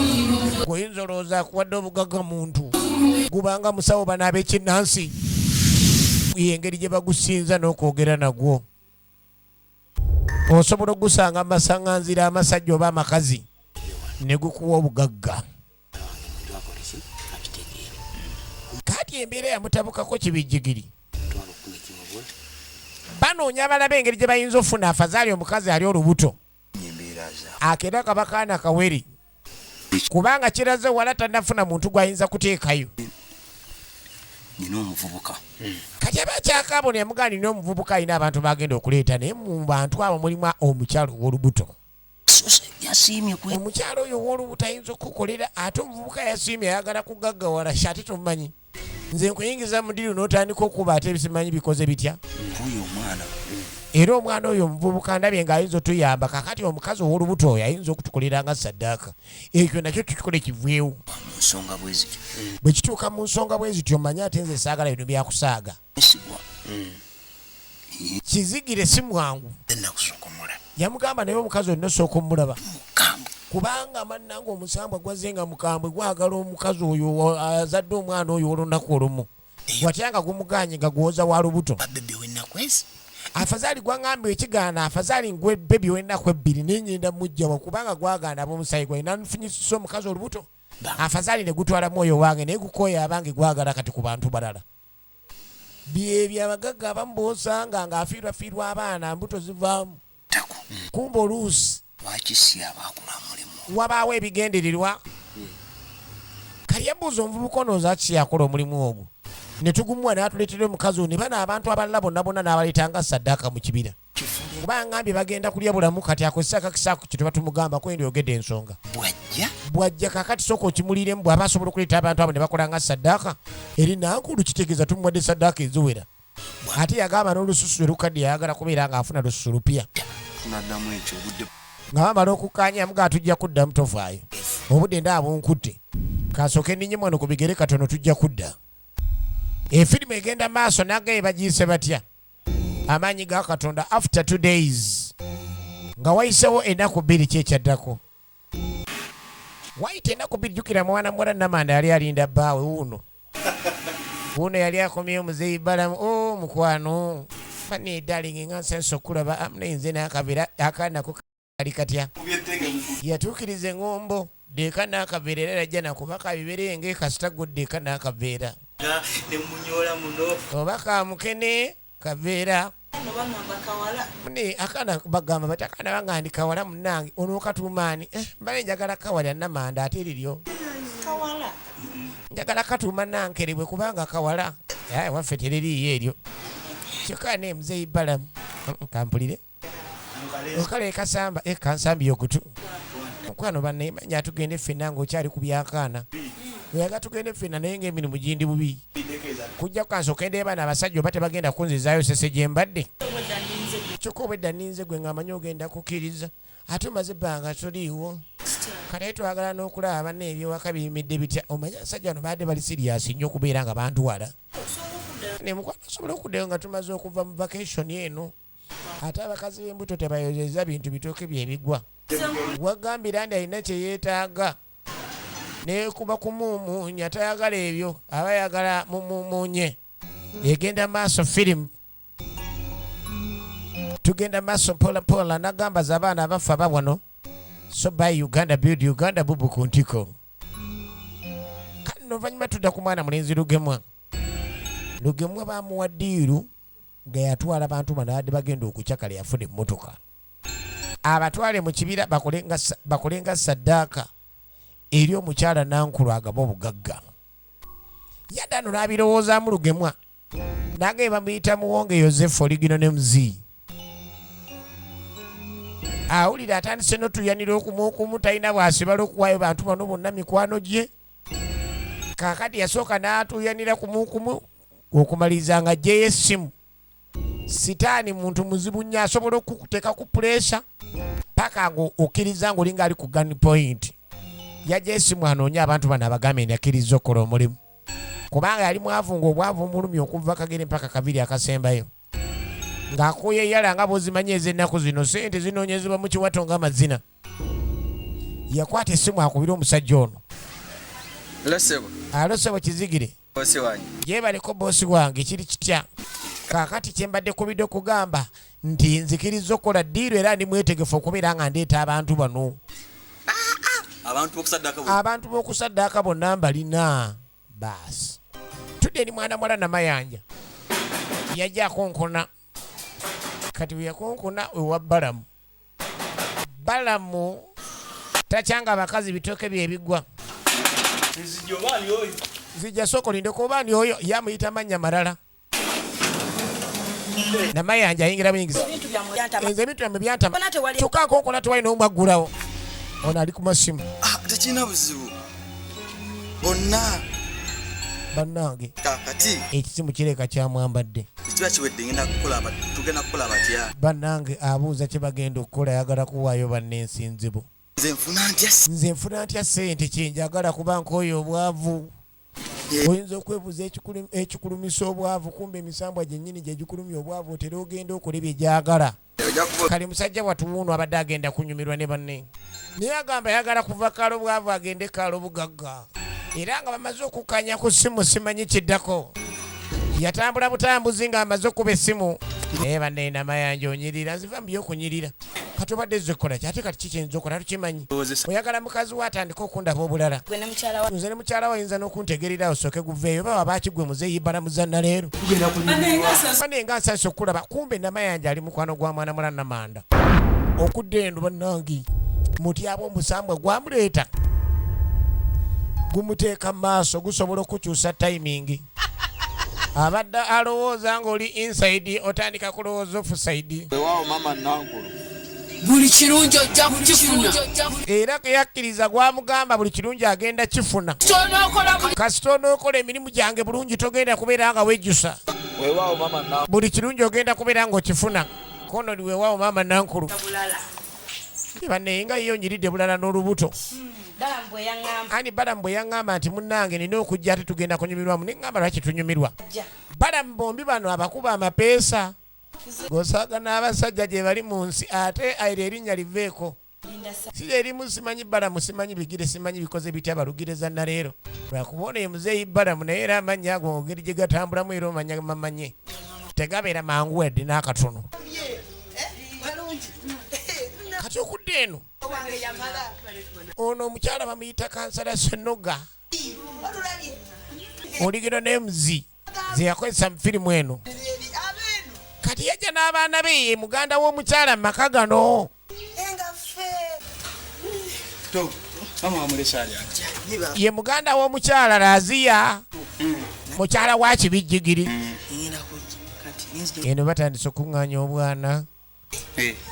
Gweoyinza olowooza akuwadde obugagga muntu gubanga musawo. Bano ab'ekinnansi yengeri gye bagusinza n'okwogera nagwo, osobola okugusanga mu masaŋŋanzira amasajja oba amakazi ne gukuwa obugagga. Kati embeera yamutabukako kibijjigiri, banoonya abalaba engeri gye bayinza okufuna afazaali omukazi ali olubuto. Embeera za Akeera kaba kaana kawere, kubanga kiraze wala tannafuna muntu gw'ayinza kuteekayo. Nina omuvubuka. Kati aba akyakaabona, yamugaa nina omuvubuka alina abantu bagenda okuleeta, naye mu bantu abo mulimu omukyalo ow'olubuto. Yasiimye ku Omukyalo oyo ow'olubuto ayinza okukukolera, ate omuvubuka yasiimye ayagala kugaggawala. Ate tomumanyi, nze nkuyingiza mu ddiru n'otandika okuba ate ebisimanyi bikoze bitya. Oyo omwana. Era omwana oyo omuvubuka ndabye ng'ayinza otuyamba. Kakati omukazi ow'olubuto oyo ayinza okutukolera nga saddaaka, ekyo nakyo tukikole kiveewo. Mu nsonga bwe zityo. Bwe kituuka mu nsonga bwe zityo, manye ate nze saagala bino byakusaaga. Esigwa. Kizigire si mwangu. Ennaku sokomula. Yamugamba naye omukazi olina osooka omulaba. Mukambwe. Kubanga mannanga omusambwa gwazze nga mukambwe, gwagala omukazi oyo azadde omwana oyo olunaku olumu, watya nga gumuganye nga gwoza wa lubuto. Baby w'ennaku ezi. Afazaali gwaŋŋambye ekigaana, afazaali ngwe baby w'ennaku 2, naye ngenda mujjawa kubanga gwagaana ab'omusayi gwaye nanfunyisisa omukazi olubuto. Afazaali ne gutwala mwoyo wange, naye gukooya abange, gwagala kati ku bantu balala. Byebyo abagagga abamu b'osanga ng'afiirwafiirwa abaana, mbuto zivaamu. Tako. Kumba oluusi Lwaki si abaakula mulimu? Wabaawo ebigendererwa. Kali yabuuza omuvubuka onooza ki yakola omulimu ogwo ne tugumuwa n'atuleetera omukazi ono ne bano abantu abalala bonna bonna n'abaleetanga saddaaka mu kibira, kuba ngambye bagenda kulya bulamu. Kati akozesa akakisa ako kye tuba tumugamba kwendi oyogedde ensonga. Bwajja. Bwajja kakati sooka okimuliremu, bw'aba asobola okuleeta abantu abo ne bakola nga saddaaka eri nankulu, kitegeeza tumuwadde saddaaka eziwera. Ate yagamba n'olususu lwe lukadde, yayagala kubeera ng'afuna lususu lupya. Tunaddamu ekyo obudde. Nga bamala okukkaanya mugaa tujja kuddamu, tovaayo, obudde ndaba bunkutte, kansooke nninye mwano ku bigere katono, tujja kudda. Efirimu egenda maaso nagaye bagiyise batya? Amaanyi ga Katonda. After 2 days, nga wayisewo ennaku 2, kyekyaddako wayita ennaku 2. Jjukira mwana muwala Namanda yali alinda bbaawe wuuno, wuuno yali akomyeyo muzeeyi Balamu. O mukwano bane darling, nga nsansa okulaba amunenze n'akaveera akaanako kali katya. Yatuukiriza eŋŋombo ddeeka n'akaveera era yajja nakuba kabiberenge kasita gwe ddeeka n'akaveera. Ne munyola muno. Oba kamukene kaveera. No bagamba kawala. Mune akaana bagamba bati akaana banga ndi kawala. Munnange ono katuumaani? Eh, mbale njagala kawalya Namanda ate eriryo. Kawala. Njagala katuuma Nankerebwe kubanga kawala. Aye, waffe tereriiyo eryo. Kyokka ne muzeeyi Balamu kampulire okale kasamba e kansambye okutu. Mukwano banne manya tugende ffenna ng'okyali ku byakaana, oyaga tugende ffenna naye ng'emirimu gindi bubi kujja kansooke ndeeba abasajja oba tebagenda kunzizaayo sese gye mbadde. Kyokka obwedda nninze gwe ng'amanyi ogenda kukkiriza ate omaze ebbanga toliiwo. Kale twagala n'okulaba banne ebyewaka biyimidde bitya. Omanyi abasajja bano baadde bali serious nnyo okubeera nga bantwala ne mukwano osobola okuddayo nga tumaze okuva mu vacation eno. Ate abakazi b'embuto tebayozeza bintu bitooke byebigwa. Wagambira nti alina kye yeetaaga nekuba kumumuunya, tayagala ebyo, aba ayagala mumumuunye. Egenda maaso firimu, tugenda maaso mpola mpola. Nagamba za abaana abafa bawano. So buy Uganda, build Uganda, bubu ku ntiko. Kale oluvannyuma tudda ku mwana mulenzi Lugemwa. Lugemwa bamuwa deal nga yatwala bantu bano abadde bagenda okucakala. Yafuna emmotoka abatwale mu kibira bakole nga saddaaka eri omukyala Nankulu agaba obugagga. Yadda no n'abirowoozaamu Lugemwa nange bamuyita Muwonge Yosefu oligino ne muzii awulira atandise notuyanira okumuokumu talina bwasibala okuwaayo bantu bano bonna mikwano gye. Kaakati yasooka n'atuuyanira kumukumu okumaliriza nga aggyeyo essimu. Sitaani muntu muzibu nnyo, asobola okukuteeka ku pressure paka nga okkiriza ng'olinga ali ku gun point. Yajja esimu anoonye abantu bano abagambe nti akkiriza okukola omulimu kubanga yali mwavu ng'obwavu mulumi okuva kagere mpaka kabiri akasembayo ng'akooye eyala nga bw'ozimanyi ez'ennaku zino sente zinoonyezebwa mu kiwato ng'amazina. Yakwata essimu akubire omusajja ono. Hello, sebo. Alo sebo Kizigire. Bosi wange. Yebaleko bosi wange, kiri kitya? Kaakati kyembadde kubidde okugamba nti nzikiriza okukola deal era ndi mwetegefu okubeera nga ndeeta abantu bano. Abantu bokusaddaka. Abantu b'okusaddaaka bonna mbalina. Baasi tudde eri mwana muwala Namayanja. Yajja akonkona. Kati bwe yakonkona ewa Balamu, Balamu takyanga abakazi bitooke byebigwa. Nzijja oba ani oyo? Nzijja, sooka olindeko oba ani oyo. Yamuyita mannya malala. Namayanja ayingira buyingizi. Ebintu byammwe byantama. Nze ebintu byammwe byantama. Bona tewali- Kyokka nkonkola tewali n'omwaggulawo, ono ali ku masimu. Ah, tekirina buzibu. Bonna. Bannange. Kakati. Ekisimu kireka kyamwambadde. Ekiba kiwedde ngenda kukola tugenda kukola batya? Bannange abuuza kye bagenda okukola, ayagala kuwaayo bannensinzibu. Nze nfuna ntya? Nze nfuna ntya ssente? Kyenjagala kuba nkooyo obwavu. Oyinza okwebuuza ekikulumisa obwavu, kumba emisambwa gyennyini gye gikulumya obwavu. Otera ogenda okola ebye gyagala. Ojja kuba Kale musajja watuwuuno abadde agenda kunyumirwa ne banne, naye agamba ayagala kuva kaalo bwavu agende kaalo bugagga, era nga bamaze okukkanya ku ssimu. Simanyi kiddako, yatambula butambuzi ng'amaze okuba essimu. Naye banne, Namayanja onyirira, nziva mu byokunyirira. Kati obadde zze kukola ki? Ate kati kikiyinza okukola tukimanyi. Oyagala mukazi we atandike okundaba obulala. Gwe ne mukyala wa Nze ne mukyala we ayinza n'okuntegerera osooke guveeyo baba bakigwe muzeeyi balamuza naleero. Tugenda kunyumirwa. Bane nga nsanyuse okulaba. Kumbe Namayanja ali mukwano gwa mwana mula Namanda okudda eno. Bannange, mutyaba omusambwa gwamuleeta gumuteeka mu maaso, gusobola okukyusa timing. Abadde alowooza ng'oli inside, otandika kulowooza offside. Weewaawo mama Nankulu. Buli kirungi ojja kukifuna. Era keyakkiriza gwamugamba buli kirungi agenda kifuna. Kyonookola buli Kasita onookola emirimu gyange bulungi, togenda kubeera nga wejjusa. Weewaawo mama Nankulu. Buli kirungi ogenda kubeera ng'okifuna. Konoli weewaawo maama Nankulu. Bulala. Bannaye nga yo nyiridde bulala n'olubuto. Ani Balamu bwe yaŋŋamba nti munnange nina okujja ate tugenda kunyumirwamu, ne ŋŋamba lwaki tunyumirwa. Balamu bombi bano abakuba amapeesa gosaaga n'abasajja gye bali mu nsi, ate eryo erinnya liveeko. Si erimu simanyi Balamu, simanyi bigire, simanyi bikoze bitya balugiriza naleero. Lwakuba ono ye muzeeyi Balamu, naye era amannya ago engeri gye gatambulamu era omanya mamanye tegabeera mangu wadde n'akatono. Kati okudda eno ono omukyala bamuyita Kansala Senoga, oligiro names ze yakozesa mu firimu eno. Kati yajja n'abaana be, ye muganda w'omukyala mu maka gano. Ye muganda w'omukyala Raziya, mukyala wa Kibijjigiri. Eno batandise okuŋŋaanya obwana.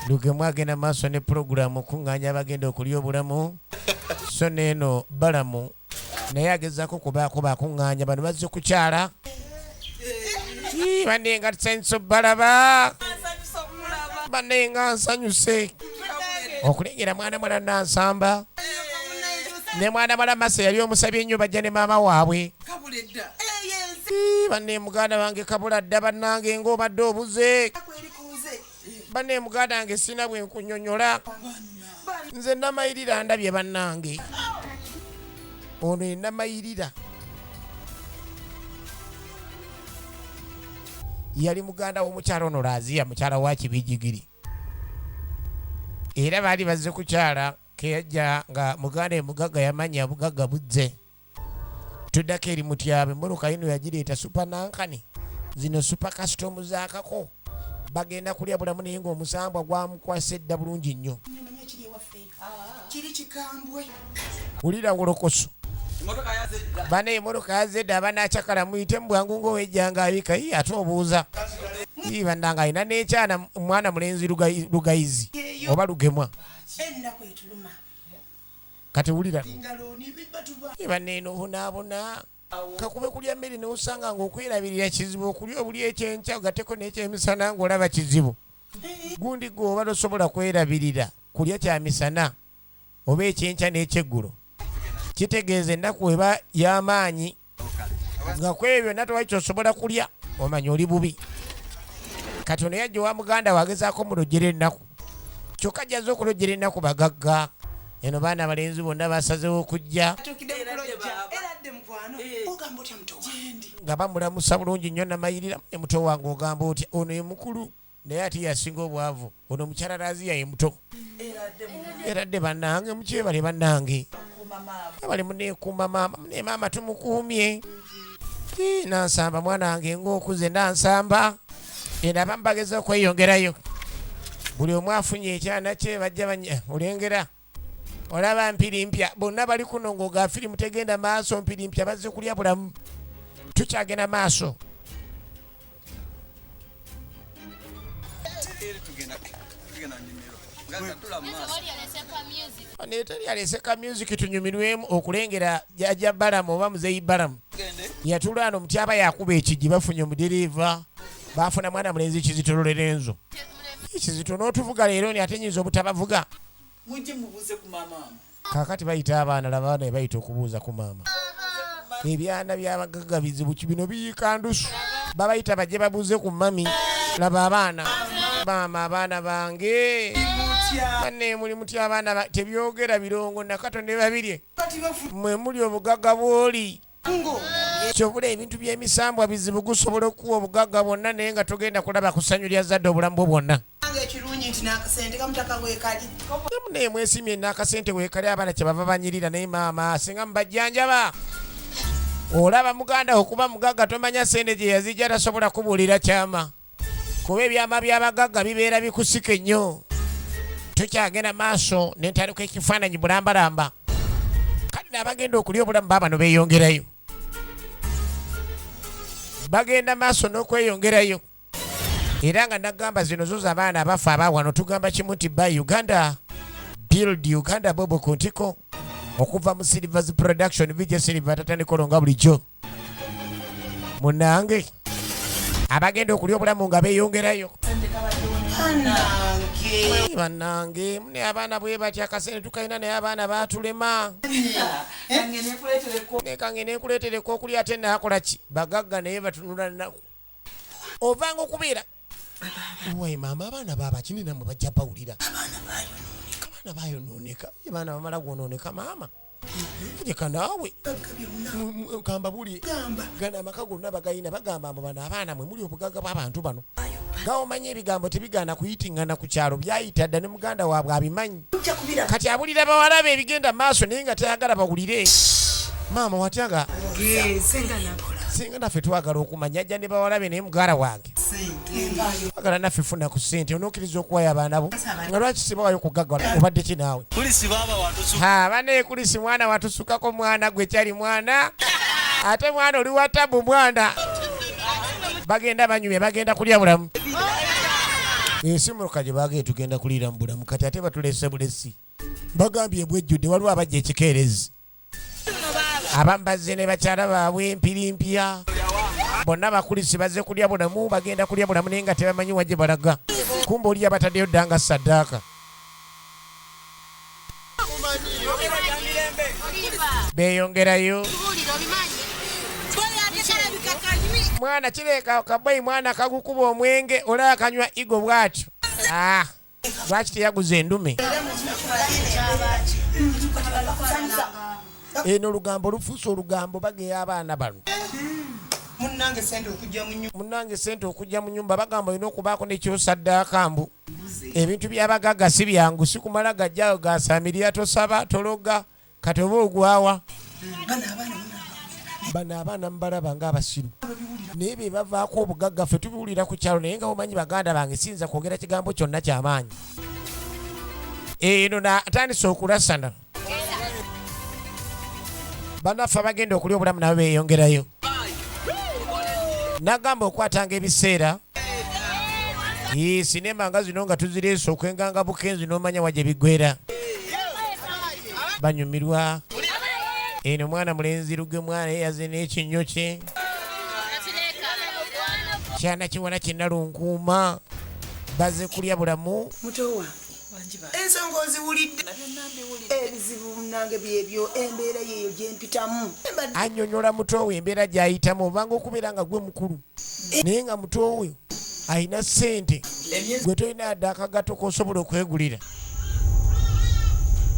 Lugemu agenda maaso ne pulogulaamu okuŋŋaanya abagenda okulya obulamu. So n'eno Balamu naye agezaako kubaako bakuŋŋaanya bano bazze kukyala. Banne nga tusanyuse balaba, banne nga nsanyuse okulengera mwana mwala Nansamba ne mwana mwala Mase yali omusabye ennyo, bajja ne maama waabwe. Banne muganda wange kabula dda, bannange ng'obadde obuze. Banne muganda wange sina bwe nkunyonyola, nze namayirira ndabye bannange. Ono ye namayirira yali muganda w'omukyala ono Raziya, mukyala wa Kibijigiri, era baali bazze kukyala keyajja nga muganda mugagga yamanya bugagga buzze. Tuddako eri Mutyabe, emmotoka yino yagireeta super nankani, zino super custom zaakako, bagenda kulya bulamu naye ng'omusambwa gwamukwasa edda bulungi nnyo. Wulira wolokoso bana, emmotoka yazedde abanaacakala muyite mu bwangu ng'owejjanga abika. Ate obuuza bannange alina n'ekyana mwana mulenzi Lugayizi oba Lugemwa. Kati wulira banneeno obonaabona kakube kulya mmere n'osanga ng'okwerabirira kizibu, okulya obuli ekyenkya ogatteko n'ekyemisana ng'olaba kizibu. Gundi gwe oba tosobola kwerabirira kulya kyamisana oba ekyenkya n'ekyeggulo, kitegeeza ennaku eba y'amaanyi nga ku ebyo byonna tewali kyosobola kulya, omanya oli bubi. Kati ono yajja owa muganda we agezaako mulojjera ennaku, kyokka jjaza okulojjera ennaku bagagga. Eno baana balenzi bonna basazewo okujja nga bamulamusa bulungi nnyo. Namayirira ne muto wange ogamba otya? Ono ye mukulu naye ate yasinga obwavu. Ono mukyala Raziya ye muto. Eradde bannange mukyebale, bannange abali muneekuuma maama ne maama tumukuumye. Nansamba mwana wange ng'okuze Nansamba. Eno abamu bageza okweyongerayo, buli omu afunye ekyana kye bajja banya olengera olaba mpiri mpya bonna bali kuno ng'oga firimu tegenda maaso. Mpiri mpya bazze kulya bulamu, tukyagenda maaso. Neteri aleseka music tunyumirwemu okulengera jajja Balamu oba muzeeyi Balamu yatula ano mutyaba yakuba ekigi. Bafunye omudereeva, bafuna mwana mulenzi Kizito Lorenzo. Kizito n'otuvuga leero ni ate nyinza obutabavuga. Mujje mubuuze ku maama. Kaakati bayita abaana, laba abaana bayita okubuuza ku maama. Ebyana by'abagagga bizibu ki bino biyiika ndusu. Babayita bajje babuuze ku mami. Laba abaana, maama abaana bange banne muli mutya abaana tebyogera birongo nakatonde babirye mwe muli obugagga bw'oli kyobula. Ebintu by'emisambwa bizibu, gusobola okuwa obugagga bwonna naye nga togenda kulaba ku ssanyu lya zadde obulamu bwo bwonna. Ekirungi nti n'akasente kamutaka weekali. Naye mwesimye n'akasente weekali, abaana kyebava banyirira. Naye maama singa mubajjanjaba, olaba muganda okuba mugagga tomanya sente gye yazijja, tasobola kubuulira kyama kuba ebyama by'abagagga bibeera bikusika ennyo. Tukyagenda maaso nentandika ekifaananyi bulambalamba. Kale n'abagenda okulya obulamu baabano beeyongerayo, bagenda maaso n'okweyongerayo. Era nga nagamba zino zo z'abaana abafa abawano, tugamba kimu nti buy Uganda, build Uganda. Bobo ku ntiko okuva mu Silvers Production, VJ Silver tatandikolo nga bulijjo munange abagenda okulya obulamu nga beeyongerayo. Bannange mune abaana bwe batya, akasente tukalina naye abaana baatulema. Kange nenkuleetereko okulya ate naakola ki? Bagagga naye batunula nnaku. Ovanga okubeera wai maama, abaana baabakini nammwe bajja bawulira. Abaana bayonooneka, abaana bamala gwonooneka maama. Leka naawe kamba buli gano amaka gonna bagayina, bagamba mbu bano abaana mwe muli obugagga bw'abantu bano. Gawomanyi ebigambo tebigaana kuyitingana ku kyalo, byayita dda ne muganda waabwe abimanyi. Kati abulira bawala be ebigenda maaso naye nga tayagala bawulire. Maama watyaga singa naffe twagala okumanya, ajja ne bawala be naye muganda wange twagala naffe funa ku ssente, onokkiriza okuwayo abaana bo nga lwaki sibawayo kugaggala? Obadde ki naawe? Kulisi baaba watusu. Ha, bane Kulisi mwana watusukako, mwana gwe kyali mwana, ate mwana oli wa tabu mwana. Bagenda banyumya, bagenda kulya bulamu. Ensimuka gye bagee tugenda kuliira mu bulamu, kati ate batulese bulesi. Bagambye bwejjudde, waliwo abajja ekikeerezi, abambazze ne bakyala baabwe empirimpya bonna. Bakulisi bazze kulya bulamu, bagenda kulya bulamu naye nga tebamanyi wa gye balaga. Kumba oli yabataddeyo dda nga saddaaka. Beeyongerayo. Mwana kireeka kaboyi, mwana kagukuba omwenge, olaba kanywa igo bwatyo. Ah, lwaki teyaguza endume eno? Olugambo lufuuse olugambo, bageya abaana bano. Munnange sente okujja mu nyumba. Munnange sente okujja mu nyumba, bagamba olina okubaako nekyosaddaaka, mbu ebintu byabagagga si byangu, si kumala gajjayo gasamirira, tosaba tologa kati oba ogwawa. Bano abaana. Bano abaana mubalaba ng'abasiru naye be bavaako obugagga. Ffe tubiwulira ku kyalo naye nga omanyi baganda bange siyinza kwogera kigambo kyonna kyamaanyi. Eno atandise okulasana. Bannaffe abagenda okulya obulamu nabo beeyongerayo. Nagamba okwatanga ebiseera. Ii, sinema nga zino nga tuzireese okwenganga bukenzi n'omanya wa gye biggwera. Banyumirwa eno mwana mulenzi luge, mwana yeyaze n'ekinnyo kye, kyana kiwala kinalunkuuma, baze kulya bulamu. Muto wange, ensonga oziwulidde, ebizibu munange byebyo, embeera yeeyo gyempitamu. Annyonnyola muto we embeera gy'ayitamu, obanga okubeera nga gwe mukulu naye nga muto we alina ssente, gwe tolina yadde akagato k'osobola okwegulira.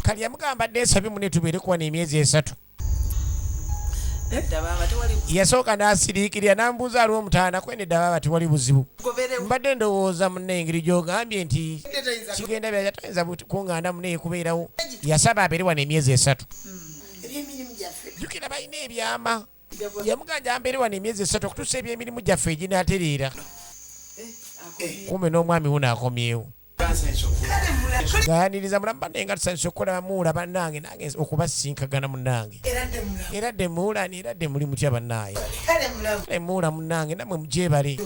Kali yamugamba dde ensabye mune tubeere kuwa n'emyezi 3. Nedda baaba, tewali. Yasooka n'asiriikirira n'ambuuza aliwo omutaana kwe. Nedda baaba, tewali buzibu. Mbadde ndowooza munne engeri gy'ogambye nti kigenda bya toyinza kuŋŋaana munne kubeerawo. Yasaba abeere wano emyezi 3. Ebyemirimu gyaffe. Jjukira balina ebyama. Yamuganja ambeere wano emyezi 3 okutuusa ebyemirimu gyaffe eginaatereera. Kumbe n'omwami wuno akomyewo, gayaniriza mulamu bannaye nga tusanyusa okukola muula bannange, nange okubasinkagana munnange. Era dde mulamu. Era dde muulani, era dde muli mutya bannaaye? Kale mulamu. Kale muula munnange, nammwe mugyebale.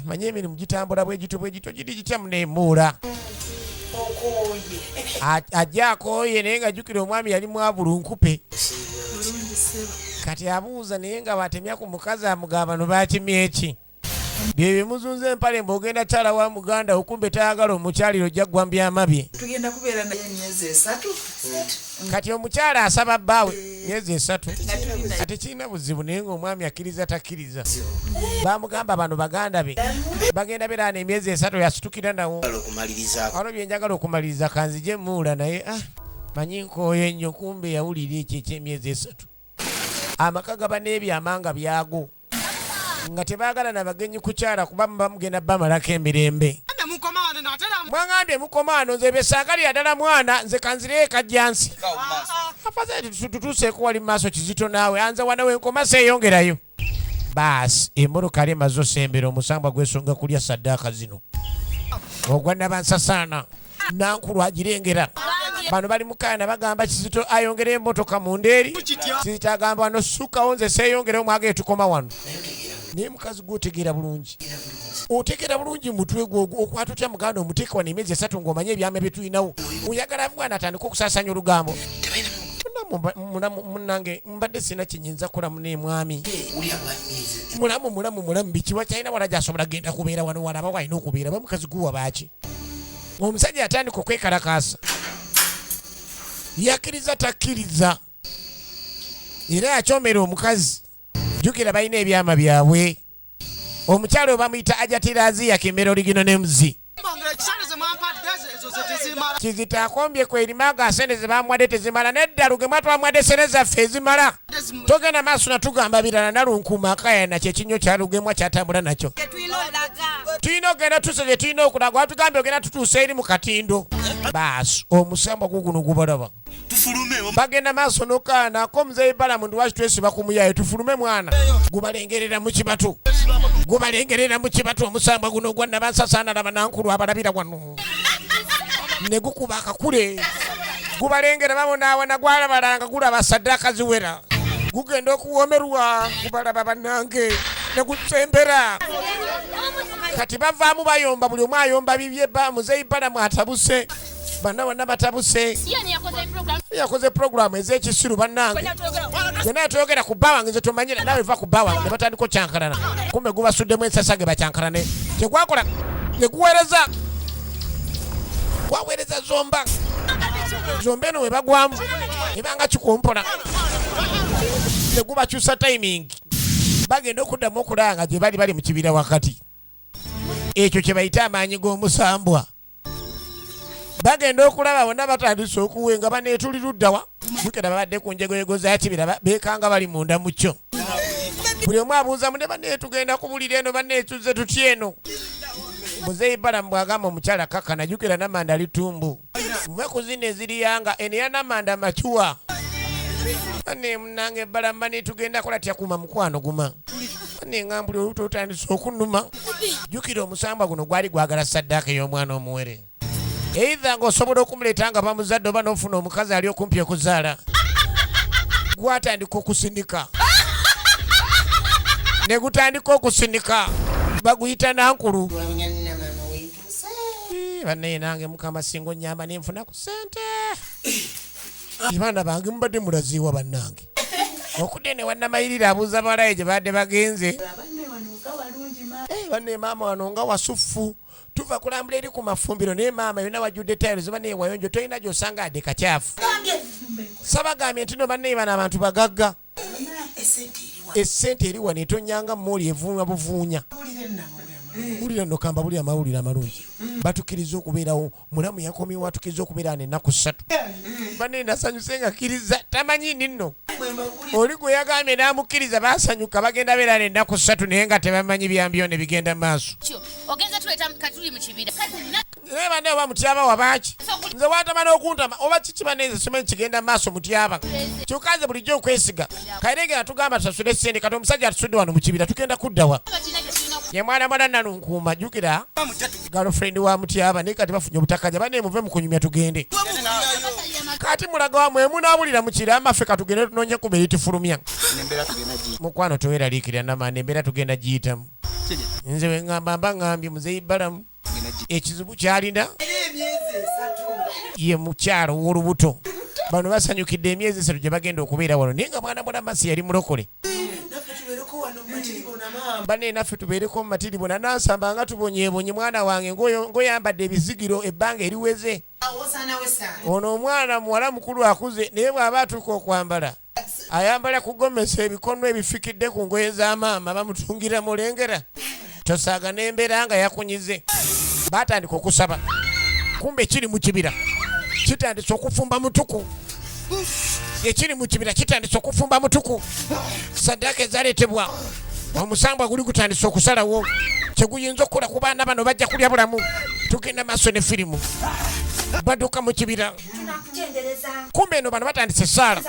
Manye emirimu gitambula bwegityo bwegityo, giri gitya muneemuula? Okooye? Ajja akooye naye nga jjukira omwami yali mwabulunkupe. Bulungi ssebo. Kati abuuza naye nga bwatemya ku mukazi amugamba bano bakimya eki bye bimuzunza empale mbu ogenda kyala wa muganda, okumbe tayagala omukyaliro, ojja ggwa mu byama bye. Tugenda kubeera naye emyezi 3. Kati omukyala asaba bbaawe myezi 3 ate kirina buzibu naye ng'omwami akkiriza takkiriza. Bamugamba bano baganda be bagenda beera emyezi 3, yasitukira nawo. Okumalirizaako. Waliwo bye njagala okumaliriza, kanzije muula naye manyi nkooye nnyo. Kumbe yawulira ekyo eky'emyezi 3. Amaka gaba n'ebyama nga byago nga tebaagala na bagenyi kukyala kuba muba mugenda bamalako emirembe. Mwangambye mukoma wano, nze besaagalira ddala mwana, nze kanzireyo ekajjansi. Afadhali tutuuseeko wali mu maaso. Kizito naawe anza wana wenkoma seeyongerayo. Baasi emmotoka ali emaze osembera, omusambwa gwesonga kulya saddaaka zino ogwa nabansasaana. Nankulu agirengera, bano bali mukaana bagamba Kizito ayongere emmotoka mu ndeeri. Kizito agamba wano sukkawo, nze seeyongereyo, mwagee tukoma wano. Naye mukazi gwe otegeera bulungi, otegeera bulungi mutwe gwo okwata otya muganda omuteeke wano emyezi 3 ng'omanye ebyama bye tulinawo? Oyagala bwana atandike okusaasanya olugambo. Mulamu munnange, mbadde sina kyenyinza kukolamu ne mwami. Mulamu, mulamu, mulamu, bikiwa kyalina wala gyasobola genda kubeera wano, walaba walina okubeera ba mukazi guwa baaki. Omusajja yatandika okwekalakaasa, yakkiriza takkiriza, era yakyomera omukazi. Jjukira balina ebyama byabwe. Omukyalo bamuyita Ajatiraziya Kimbera Original Names. Kizito akombye kwerima nga sente zebamuwadde tezimala. Nedda Lugemwa, twamuwadde sente zaffe ezimala, togenda maaso natugamba birala. Nalunkuma akayana kyekinyo kya Lugemwa kyatambula nakyo. Tulina okugenda tuuse gye tulina okulaga, watugambye ogenda tutuuse eri mu katindo. Baasi omusambwa guguno gubalaba bagenda maaso nokaana ko muzeyi Balamu ndi waki twesiba ku muyaye tufulume mwana. Gubalengerera mu kibatu, gubalengerera mu kibatu. Omusambwa guno gwa nabansasaanalaba nankulu abalabira wano ne gukuba akakule, gubalengera babonaawana, gwalabalanga gulaba saddaaka ziwera, gugenda okuwomerwa, gubalaba bannange ne gusembera. Kati bavaamu bayomba, buli omu ayomba bibye. Ba muzeyi Balamu atabuse, banna bonna batabuse. Yakoze puroguramu ez'ekisiru bannange, gwe toyogera ku bba wange, nze tomanyira naawe, va ku bba wange. Ne batandika okyankalana, kumbe gubasuddemu ensasage bakyankalane. Kyegwakola ne guweereza, gwaweereza zomba zomba eno we bagwamu ebanga kikumpola ne gubakyusa timing, bagenda okuddamu okulaba nga gye bali bali mu kibira wakati. Ekyo kye bayita amaanyi g'omusambwa. Bagenda okulaba bonna batandise okuwenga, baneetuli luddawa? Jjukira babadde ku njegoyego za kibira, beekanga bali munda mu kyo. Buli omu abuuza munne, banne tugenda kubulira eno, banne tuzze tutya eno? Muzeeyi Balamu bw'agamba omukyala kakkana, jjukira Namanda ali tumbu, nva ku zino eziriyanga eno eya Namanda macuwa. Banne munange Balamu, banne tugenda kola tya? Kuma mukwano guma, banne nga mbuli olubuto lutandise okunuma. Jjukira omusambwa guno gwali gwagala saddaaka ey'omwana omuwere, eitha ng'osobola okumuleeta nga bamuzadde oba n'ofuna omukazi ali okumpi okuzaala. Gwatandika okusindika ne gutandika okusindika, baguyita nankulu. Bannaye nange Mukama singa onyamba nenfuna ku ssente. Baana bange mubadde mulaziiwa bannange okudde ne wannamayirira abuuza balaye gye badde bagenze. Banne maama wano nga wasufu, tuva kulambula eri ku mafumbiro, naye maama yonna wajjudde tiles, banne wayonjo, tolina gy'osanga adde kakyafu. Sabagambye nti no banne bano abantu bagagga, essente eri wano etonyanga mooli evuunya buvuunya. Wulira nno kamba buli amawulire amalungi, batukkiriza okubeerawo. Mulamu yakomyewo, atukkiriza okubeera wano ennaku 3. Banne nasanyuse nga kkiriza tamanyi ndi nno oli gwe yagambye n'amukkiriza, basanyuka bagenda beera wano ennaku 3, naye nga tebamanyi byambyo ne bigenda mu maaso. Ogenza tuleeta katuli mu kibira. Naye banne oba mutyaba wabaaki, nze watama n'okuntama oba kiki? Banne nze simanyi kigenda mu maaso mutyaba, kyokka nze bulijjo okwesiga kairege atugamba tusasule sente. Kati omusajja atusudde wano mu kibira, tugenda kuddawa? Ye mwana mwana Nalunkuuma, jjukira girlfriend wa mutyaba, naye kati bafunye obutakanya. Banne muve mu kunyumya tugende. Kati mulaga wamwe munaabulira mu kiramba, ffe katugende tunoonye ku eritufulumya. Mukwano toweraliikirira, namaani embeera tugenda giyitamu. Nze weŋŋamba mba ŋŋambye muzeeyi Balamu ekizibu kyalina ye mukyalo w'olubuto. Bano basanyukidde emyezi 3 gye bagenda okubeera wano, naye nga mwana mwana Masi yali mulokole. Banne naffe tubeereko mu matiribona nansamba nga tubonyeebonye mwana wange ng'oyambadde ebizigiro ebbanga eriweze. Ono omwana muwala mukulu akuze, naye bw'aba atuuka okwambala ayambala kugomesa ebikono ebifikidde ku ngoye za maama bamutungira mulengera tosaaga n'embeera nga yakunyize. Batandika okusaba, kumbe kiri mu kibira kitandise okufumba mutuku. Ekiri mu kibira kitandise okufumba mutuku. Saddaaka ezaleetebwa omusambwa guli gutandise okusalawo kyeguyinza okukola ku baana bano, bajja kulya bulamu. Tugenda maaso ne firimu. Badduka mu kibira, kumbe eno bano batandise essaala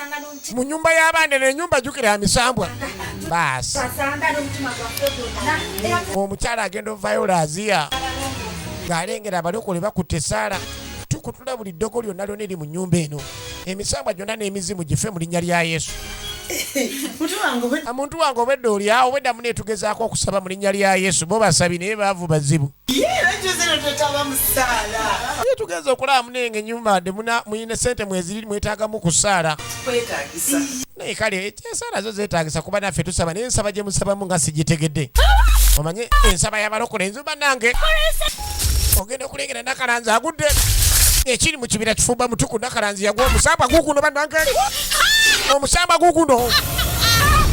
mu nyumba y'abaana. Eno enyumba jjukira ya misambwa. Baasi omukyala agenda ovaayo Laaziya ng'alengera abalokole bakutte essaala. Tukutula buli ddogo lyonna lyonna eri mu nnyumba eno, emisambwa gyonna n'emizimu gife mu linnya lya Yesu. Muntu wange obwedda oli awo, obwedda mune tugezaako okusaba mu linnya lya Yesu. Bo basabi naye baavu bazibu. Ye tugenza okulaba munenge ennyumba de muyina sente mweziri mwetaagamu kusaala. Naye kale esaala zo zeetaagisa kuba naffe tusaba, naye nsaba gye musabamu nga sigitegedde. Omanye ensaba y'abalokole enzu bannange. Ogenda okulengera Nakalanzi agudde. Ekiri mu kibira kifumba mutuku, Nakalanzi yagwa omusamba guguno bannange. Omusamba guguno.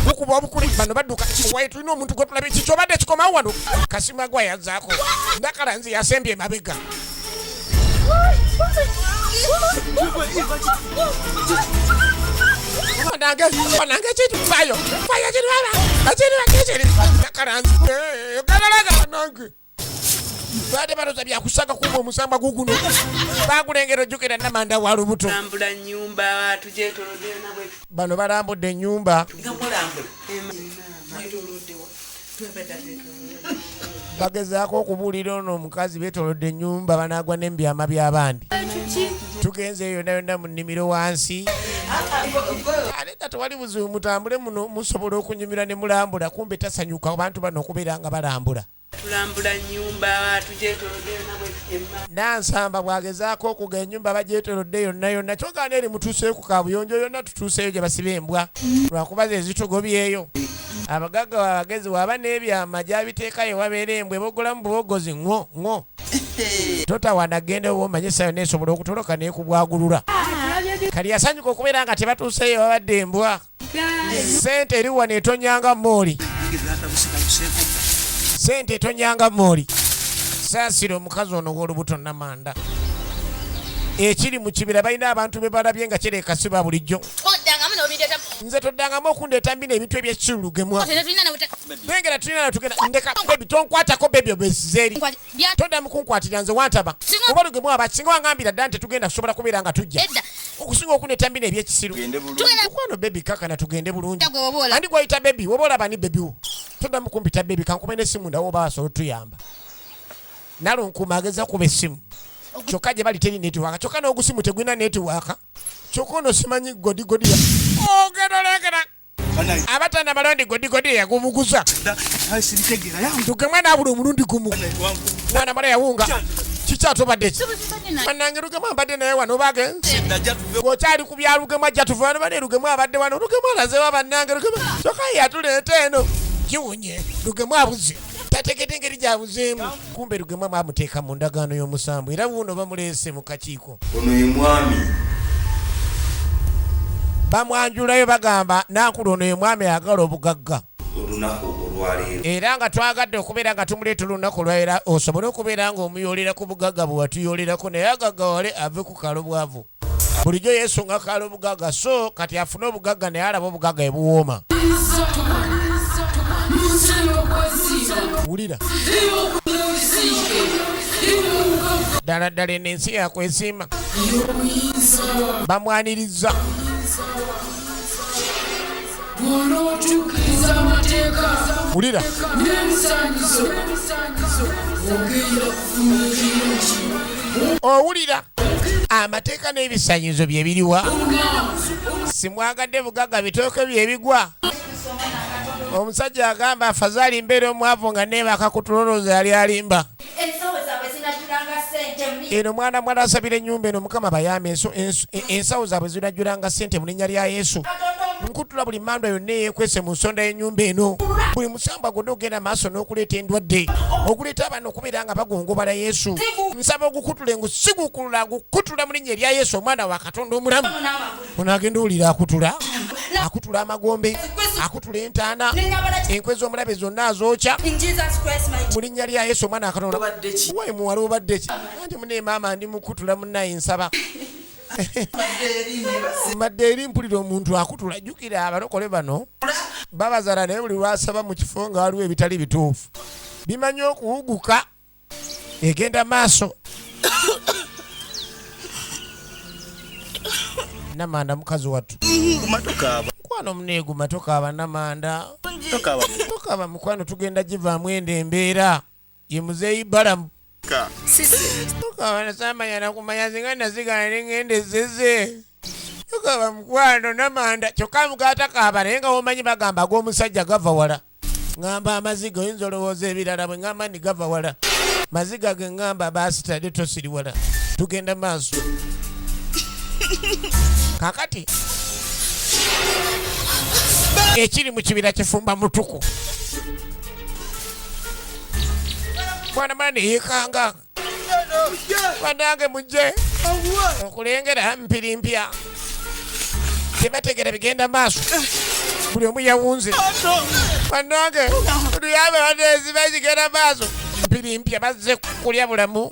Gukuba obukuli bano badduka. Waye tulina omuntu gwe tulabye kiki obadde kikomawo wano. Kasima gwa yazzaako. Nakalanzi yasembye emabega. Banange, banange kiri fayo. Fayo kiri baba. Kiri kiri. Nakalanzi. Galalaga banange. Baade baloza byakusaga kuba omusamba guguno. Bagulengera ojjukira Namanda wa lubuto. Tulambula nnyumba, tugyetoolodde yonna bwe. Bano balambudde ennyumba. Nga mulambula. Mwetoolodde wa? Twebadde twetoolodde. Bagezaako okubuulira ono omukazi beetoolodde ennyumba banaagwa n'embyama by'abandi. Tugenze eyo yonna yonna mu nnimiro wansi. Ate tewali buzibu mutambule muno musobola okunyumirwa ne mulambula, kumbe tasanyuka abantu bano okubeera nga balambula. Tulambula nnyumba, tugyetoolodde yonna bwe emma. Nansamba bw'agezaako okuga ennyumba bagyetoolodde yonna yonna, kyogaana eri mutuuseeyo ku kaabuyonjo yonna tutuuseeyo gye basiba embwa lwakuba ze zitugobyeyo. Abagagga abagezi waba n'ebyama gy'abiteekayo wabeera embwa ebogolamu bubogozi ŋŋo ŋŋo. Totawaana genda oba omanye essaawa yonna esobola okutoloka n'ekubwagulula. Kali yasanyuka okubeera nga tebatuuseeyo babadde embwa. Ssente eri wano etonyanga mooli. Ssente etonyanga mooli. Saasira omukazi ono w'olubuto Namanda. Ekiri mu kibira balina abantu be balabye nga kireka si ba bulijjo. Nze toddangamu okundeeta mbino ebintu eby'ekirulugemwa. Lengera tulina na tugenda ndeka baby tonkwatako baby obesize eri. Toddamu kunkwatira nze wantaba. Oba lugemwa aba singa wangambira dda nti tugenda kusobola kubeera nga tujja. Okusinga okundeeta mbino eby'ekisiru. Mukwano baby kakana tugende bulungi. Ani gw'oyita baby? Woba olaba ni baby wo. Toddamu kumpita baby kankube n'essimu ndawo oba asobola otuyamba. Nalunkuuma ageza kuba essimu. Kyokka gye bali teri netiwaaka, kyokka n'ogusimu tegulina netiwaaka. Kyokka ono simanyi godigodi ya ogenda olengera abatana balondi godigodi yagumuguza. Lugemwa n'abula omulundi gumu. Mwana mala yawunga. Kikyatobadde ki? Bannange Lugemwa mbadde naye wano bagenze. Bw'okyali ku bya Lugemwa ajja tuva wano bane Lugemwa abadde wano. Lugemwa alazeewa bannange Lugemwa. Kyokka ye yatuleeta eno. Kiwunye Lugemwa abuze. Tategedde engeri gy'abuzeemu. Kumbe Lugemwa bamuteeka mu ndagaano y'omusambu era wuuno bamuleese mu kakiiko. Ono ye mwami. Bamwanjulayo bagamba Nankulu ono ye mwami ayagala obugagga. Olunaku olwaleero. Era nga twagadde okubeera nga tumuleeta olunaku olwaleero osobole okubeera ng'omuyoolera ku bugagga bwe watuyolerako naye agaggawale ave ku kalobwavu. Bulijjo yeesunga kalobugagga so kati afune obugagga naye alaba obugagga ebuwooma. Wulira. Ddala ddala eno ensi yakwesiima. Bamwaniriza. Wulira. Owulira amateeka n'ebisanyizo bye biriwa. Simwagadde bugagga bitooke bye bigwa. Omusajja agamba afazaali mbeera omwavu nga neebaka ku tulolooza yali alimba. Eno mwana mwala asabira ennyumba eno Mukama bayambe ensawo zaabwe zinajjulanga ssente mu linnya lya Yesu. Nkutula buli mmandwa yonna eyeekwese mu nsonda y'ennyumba eno. Buli musambwa gwonna ogenda maaso n'okuleeta endwadde, okuleeta abaana okubeera nga bagongobala Yesu. Nsaba ogukutule ngu sigukulula ngukutula mu linnya erya Yesu omwana wa Katonda omulamu. Ono agenda owulira akutula, akutula amagombe, akutula entaana, enkwe z'omulabe zonna azookya mu linnya lya Yesu omwana wa Katonda. Wayi muwala obadde ki? Anti mune maama ndi mukutula munnaye nsaba. Mbadde eri mpulira omuntu akutula. Jjukira abalokole bano babazaala naye buli lwasaba mu kifo nga waliwo ebitali bituufu bimanyi okuwuguka egenda maaso. Namanda mukazi wattu. Mukwano muneeguma tokaaba Namanda. Tokaaba mukwano tugenda givaamu endo embeera. Ye muzeeyi Balamu. Tokaaba nasamanya nakumanya singa nasigala ne ŋŋenda ezeze. Tugaba mukwano namanda kyokka mugatakaaba naye nga womanyi bagamba ag'omusajja gava wala. Ŋŋamba amaziga oyinza olowooza ebirala bwe ŋŋamba nti gava wala. Maziga ge ŋŋamba baasitadde tosiri wala. Tugenda maaso. Kakati ekiri mu kibira kifumba mutuku. Mwana mwana yeekanga. Bannange mujje okulengera mpiri mpya. Tebategera bigenda maaso. Buli omu yawunze. Bannange tuluyambe banneeziba kigenda maaso. Mpiri mpya bazze kulya bulamu.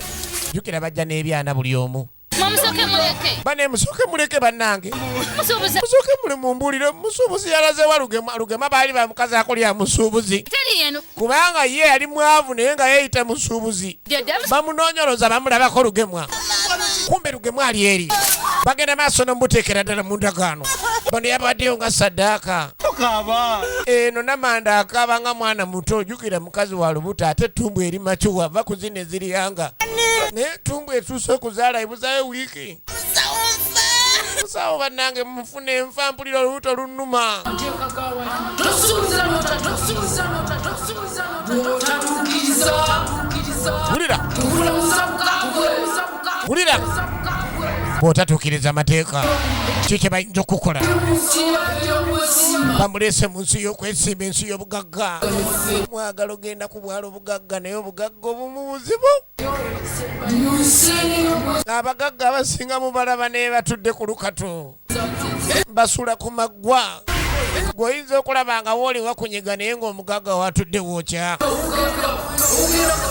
Jjukira bajja n'ebyana buli omu. Mumusooke muleke. Bane musooke muleke bannange. Musuubuzi. Musooke mule mumbuulire musuubuzi yalaze wa Lugema. Lugema baali bamukazaako lya musuubuzi. Teri eno. Kubanga ye yali mwavu naye nga yeeyita musuubuzi. Bamunoonyoloza bamulabako Lugemwa. Kumbe Lugemwa ali eri. Bagenda maaso n'omuteekera ddala mu ndagaano. Bano yabaddeyo nga saddaaka. Eno Namanda akaaba nga mwana muto, jjukira mukazi wa lubuto ate ttumbu eri macuwa va ku zino eziriyanga. Naye ttumbu etuuse okuzaala ebuzaayo wiiki. Musawo bannange mufune enfa mpulira olubuto lunnuma. Wulira. Wulira. Bw'otatuukiriza amateeka ki kye bayinza okukola? Bamuleese mu nsi y'okwesiima, ensi y'obugagga. Mwagala ogenda ku bwalo obugagga naye obugagga obumu buzibu. Abagagga abasinga mubalaba naye batudde ku lukato, basula ku maggwa. Gw'oyinza okulaba nga wooli wakunyiga naye ng'omugagga watudde wookya.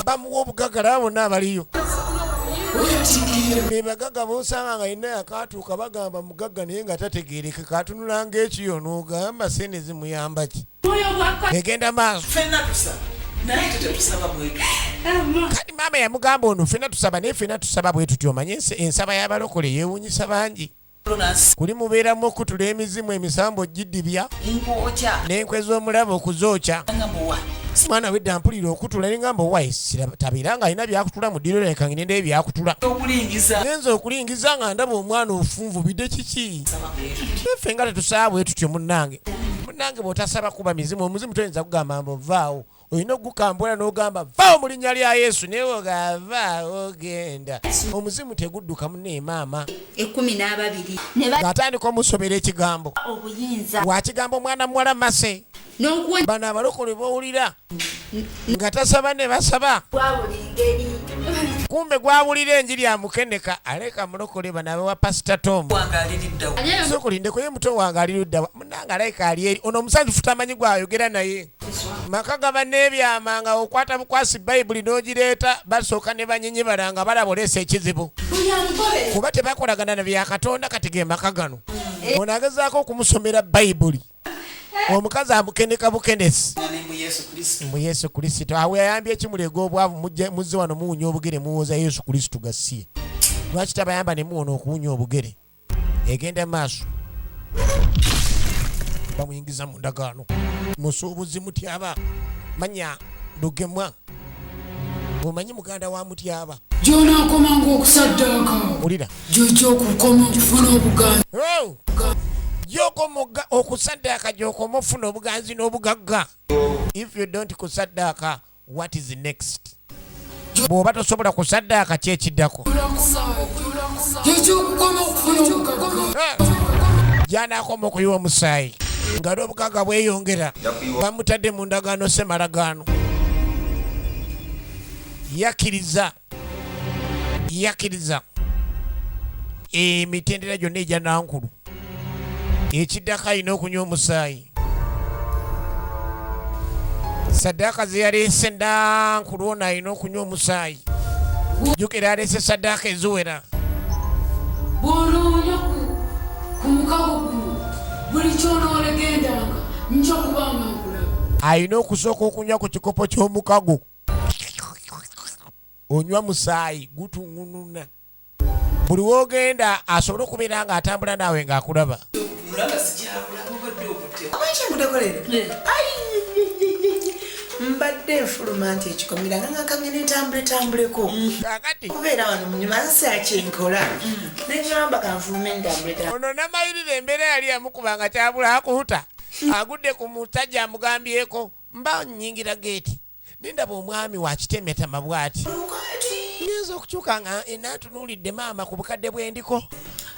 Bamuwa obugagga laba bonna abaliyo. Be bagagga b'osanga nga yenna yakaatuuka bagamba mugagga naye nga tategeerekeka atunula ng'ekiyo n'ogamba ssente zimuyamba ki? Egenda maaso. Kati maama yamugamba ono ffenna tusaba naye ffenna tusaba bwe tutyo omanye ensaba y'abalokole yeewuunyisa bangi. Kuli mubeeramu okutula emizimu emisambo ogidibya n'enkwe z'omulaba okuzookya. Mwana wedda mpulira okutula ne ngamba owaye tabeera nga alina byakutula mu ddiro leka ngende byakutula. Ngenze okulingiza nga ndaba omwana ofunvubidde kiki? Ffe nga tetusaba bwe tutyo munnange. Munnange bw'otasaba kuba mizimu, omuzimu toyinza kugamba mbu vaawo. Olina okugukambula n'ogamba vaawo mu linnya lya Yesu naye ogavaawo ogenda. Omuzimu tegudduka munne maama. 12. Ng'atandika omusomera ekigambo. Wakigamba omwana muwala Mase. Bano abalokole b'owulira nga tasaba ne basaba. Kumbe gwawulira enjiri amukeneka aleka mulokole bano abawa Pastor Tom. Sokulindeko ye muto wange ali ludda wa. Munnange alabika ali eri. Ono omusanjufu tamanyi gw'ayogera naye. Maka gaba n'ebyama nga okwata bukwasi Bayibuli n'ogireeta basooka ne banyinyibala nga balaba oleese ekizibu. Kuba tebakolagana na bya Katonda kati ge maka gano. Ono agezaako okumusomera Bayibuli. Omukazi amukeneka bukenesi. Mu Yesu Kristo. Awo yayambye ekimuleega obwavu muzze wano muwunya obugere muwooza Yesu Kristo gasiye. Lwaki tabayamba ne muwona okuwunya obugere? Egenda maaso. Bamuyingiza mu ndagaano. Musuubuzi Mutyaba. Manya Lugemwa. Omanyi muganda wa Mutyaba. Gy'onaakomanga okusaddaaka. Wulira. Gy'ojja okukoma okufuna obuganzi. Oh! Gy'okoma okusaddaaka gy'okoma okufuna obuganzi n'obugagga. If you don't kusaddaaka, what is next? Bw'oba tosobola kusaddaaka ki ekiddako? Gy'ojja okukoma okufuna obugagga. Gy'anaakoma okuyiwa omusaayi nga n'obugagga bweyongera. Bamutadde mu ndagaano ssemalagaano. Yakkiriza. Yakkiriza emitendera gyonna egya nankulu. Ekiddako alina okunywa omusaayi. Saddaaka ze yaleese nankulu ono alina okunywa omusaayi. Jjukira aleese saddaaka eziwera. Bw'onoonywa ku mukago guno buli ky'onoolegendanga nja kubanga nkulaba. Alina okusooka okunywa ku kikopo ky'omukago. Onywa musaayi gutungununa. Buli w'ogenda asobole okubeera ng'atambula naawe ng'akulaba. Mbadde nfuluma nti ekikomera nga nkangene ntambuletambuleko. Kakati Kubeera wano mu nyuma nsi akyenkola. Ne ŋŋamba kanfulume ntambule. Ono namayirira embeera yali yamukuba nga kyabula akuuta. Agudde ku musajja amugambyeko, mba nnyingira geeti nindaba omwami wa kitemetama bw'ati. Ngenza okukyuka nga enaatunuulidde maama ku bukadde bwendiko.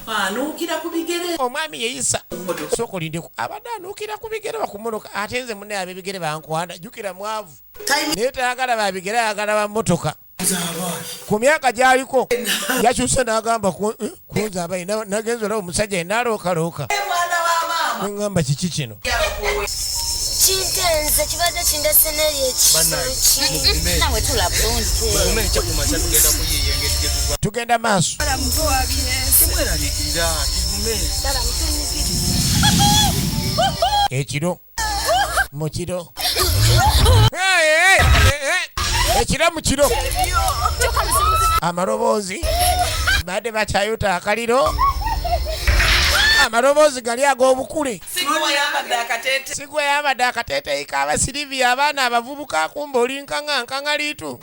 Anuukira ku bigere. Omwami yeyisa. Sooka olindeko, abadde anuukira ku bigere bakumotoka, ate nze munne ab'ebigere bankwana. Jjukira mwavu naye tayagala ba bigere, ayagala ba mmotoka. Ku myaka gy'aliko yakyuse n'agamba kunze abayi. Nagenza olaba omusajja yenna alookalooka, neŋŋamba kiki kino? Kintenze kibadde kindese n'eri ekisolo. Nawe tula bulungi. Mugume, enkya ku makya tugenda kuyiiya engeri gye tuva. Tugenda maaso. Temweraliikirira, tugume. Ekiro mu kiro. Hey, hey, hey, hey. Ekiro mu kiro, amaloboozi badde bakyayuta akaliro, amaloboozi gali ag'obukule. Sigwe yambadde akateeteeyi k'abasiriviya, abaana abavubuka, kumba oli nkaŋa nkaŋa liitu.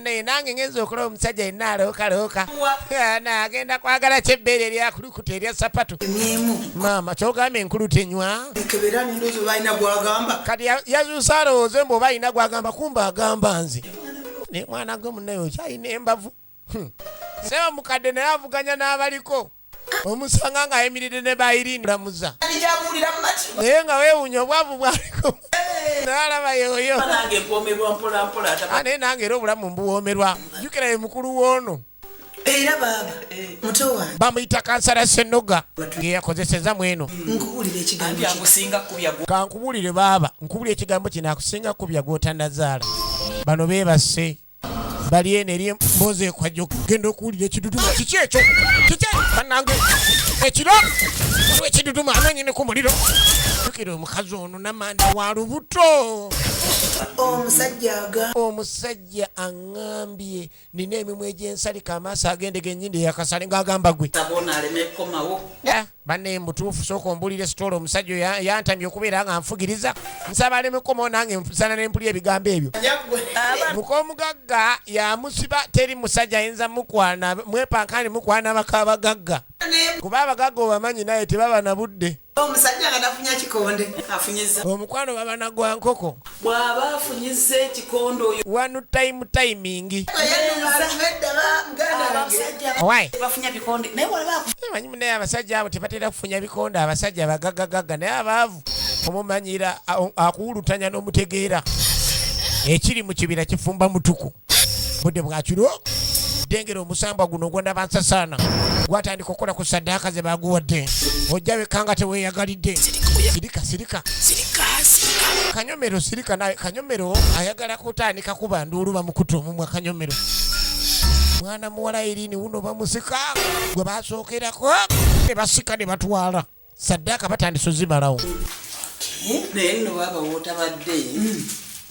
Naye nange ngenza okulaba omusajja yenna alookalooka, agenda kwagala kyebbeere eryakulukuta erya sapatu. Maama, kyogamba enkulu tenywa? Kebera n'endowooza oba alina gw'agamba. Kati yazuuse alowooze mbu oba alina gwagamba, kumba agamba nze. Naye mwana gwe munnaye okyalina embavu. Seba mukadde naye avuganya n'abaliko, omusanga ng'ayimiridde ne bayirini lamuza, Kyabuulira mu matu. naye nga weewuunya obwavu bwaliko, naalaba yoyo. Nange mpomerwa mpola mpola. Ah, naye nange era obulamu mbuwoomerwa. Jjukira ye mukulu w'ono. Era baaba muto wange. Bamuyita Kansala Senoga ngeyakozeseza mweno. Nkuwulira ekigambo kino. Akusinga kubya. Kankubuulire baaba, nkubuulire ekigambo kino, akusinga kubya gw'otannazaala. Bano beebase bali eno eri emboozi ekwajja, genda okuwulira ekiduduma. Kiki ekyo? Kiki bannange? Ekiro waliwo ekiduduma ananyini ku muliro. Jjukira omukazi ono namanda wa lubuto. Omusajja aga Omusajja aŋŋambye nina emimwa egy'ensalika, amaaso agende gennyindi eyakasale ng'agamba gwe. Sabona aleme kukomawo. Banne mutuufu, sooka ombuulire sitoola. Omusajja oyo yantamye okubeera nga nfugiriza, nsaba aleme kukomawo nange nfusana nempulya ebigambo ebyo. Muk'omugagga yamusiba, teri musajja ayinza mukwana mwepankani mukwana bakabagagga, kuba abagagga obamanyi naye tebaba na budde. Omusajja nga tafunya kikonde afunyiza. Omukwano baba na gwa nkoko. Bw'aba afunyiza ekikonde oyo. One time timing. Why? Bafunya bikonde naye walaba. Manyi munaye abasajja abo tebatera kufunya bikonde, abasajja abagaggagagga, naye abaavu omumanyira akuwulutanya n'omutegeera. Ekiri mu kibira kifumba mutuku. Budde bwakiro, dengera omusambwa guno ogwandaba nsasaana gwatandika okukola ku saddaaka ze baguwadde. Ojja wekanga teweeyagalidde. Sirika, sirika, kanyomero, sirika nawe. Kanyomero ayagala kutandika kuba nduulu, bamukuta omumwa. Kanyomero mwana muwala Irini wuno bamusika gwe basookerako ne basika ne batwala saddaaka, batandise ozimalawo. Naye nno baaba wootabadde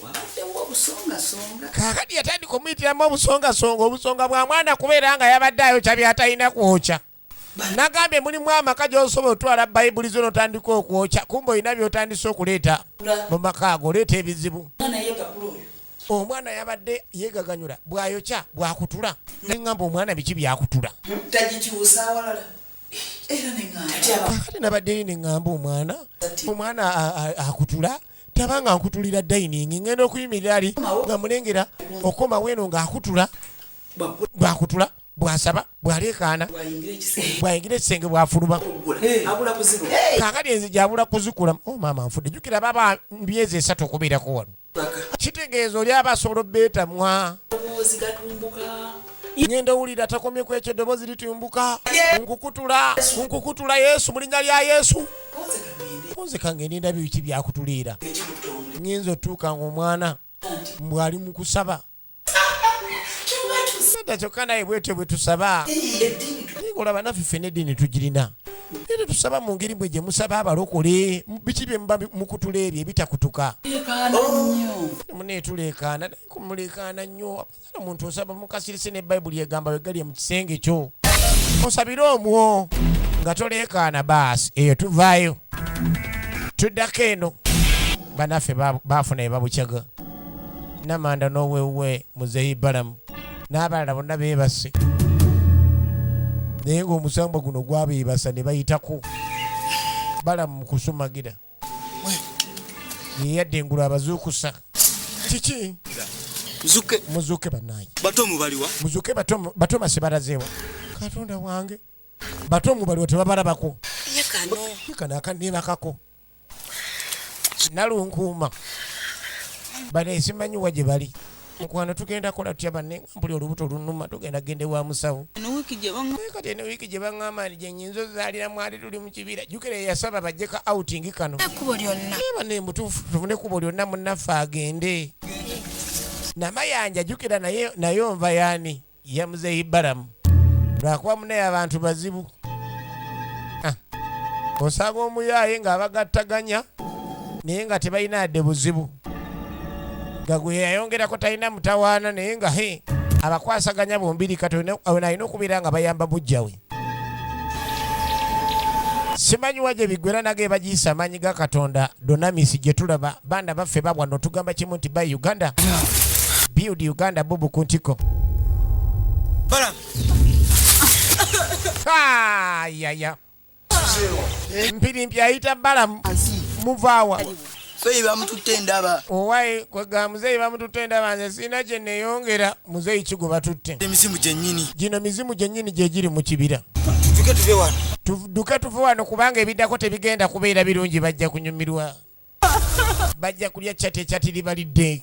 wabaddewo obusongasonga. Kaakati yatandika omuyitiramu obusongasonga, obusonga bwa mwana kubeera nga yabadde ayokya byatalina kwokya. Nagambye mulimu amaka gy'osobola otwala Bayibuli zo n'otandika okwokya, kumba olina by'otandise okuleeta mu maka ago, oleeta ebizibu. Naye gakulu oyo. Omwana yabadde yeegaganyula, bw'ayokya bwakutula, neŋŋamba omwana biki byakutula? Tagikyusa awalala era neŋŋamba. Kaakati nabadde eri neŋŋamba omwana akutula tabanga nkutulira dining, ŋŋenda okuyimirira ali nga mulengera okomawo eno ng'akutula, bwakutula, bwasaba, bwaleekaana. Bwayingira ekisenge. Bwayingira ekisenge, bwafuluma. Abula kuzibu. Kaakati enzigi abula kuzikula. O maama nfudde. Jjukira baba myezi 3 okubeerako wano, kitegeeza oli aba asobola obbeetamwa. Obwozi gatumbuka. Ngenda owulira takomye ku ekyo, eddoboozi litumbuka, nkukutula, nkukutula Yesu, mu linnya lya Yesu. Kunze kangende ndabye biki byakutuliira. Ŋŋenza otuuka ng'omwana mbw'ali mu kusaba nedda, kyokka naye bwetyo bwe tusaba. Naye olaba naffe ffenna eddiini tugirina, naye tetusaba mu ngeri bwe gye musaba abalokole. Biki bye muba mukutula ebyo ebitakutuka? Leekaana nnyo. Muneetuleekaana, naye kumuleekaana nnyo. Apasala omuntu osaba mukasirise, ne Bayibuli egamba wegalye mu kisenge kyo osabire omwo nga toleekaana. Baasi eyo tuvaayo, tuddako eno. Banaffe baafuna ebabukyaga. Namanda n'owewuwe Muzeeyi Balamu n'abalala bonna beebase, naye ng'omusambwa guno gwabeebasa ne bayitako. Balamu mu kusumagira yeyadde engulu abazuukusa. Kiki? Muzuke. Muzuuke bannaye. Batomu baliwa? Muzuuke. Batomasi balazeewa? Katonda wange, batomu baliwa? Tebabalabako. Ye kano. Kano akanebakako Nalunkuuma bano esimanyiwa gye bali. Mukwano, tugenda kola tutya banne? Mpuli olubuto lunuma, tugenda gende wa musawo. Eno wiiki gye baŋŋamba. Naye kati eno wiiki gye baŋŋamba nti gye nyinza ozaaliramu, ate tuli mu kibira. Jjukira eyasaba bajjeka outing kano. Ekkubo lyonna. Naye banne mutuufu, tufune ekkubo lyonna munnaffe agende Namayanja. Jjukira naye naye onva yaani ya Muzeeyi Balamu, lwakuba munaye abantu bazibu. Ah, osanga omuyaaye ng'abagattaganya naye nga tebalina adde buzibu, nga gwe yayongerako talina mutawaana, naye nga he abakwasaganya bombiri. Kati ono alina okubeera nga bayamba bujjawe. Simanyiwa gye biggwera nage bagiyisa amaanyi ga Katonda. Donamisi gye tulaba baana baffe babwano, tugamba kimu nti buy Uganda, build Uganda. Bubu ku ntiko. Balamu. Ayaya, Mpirimpi ayita Balamu, muvaawa? Feyi bamututte endaba. Owaye kwega muzeeyi bamututte endaba. Nze sirina kye neeyongera. Muzeeyi kigo batutte. Emizimu gyennyini. Gino mizimu gyennyini gye giri mu kibira. Tuke tuve wano. Tudduke tuve wano, kubanga ebiddako tebigenda kubeera birungi. Bajja kunyumirwa, bajja kulya cati ekyatiri balidde.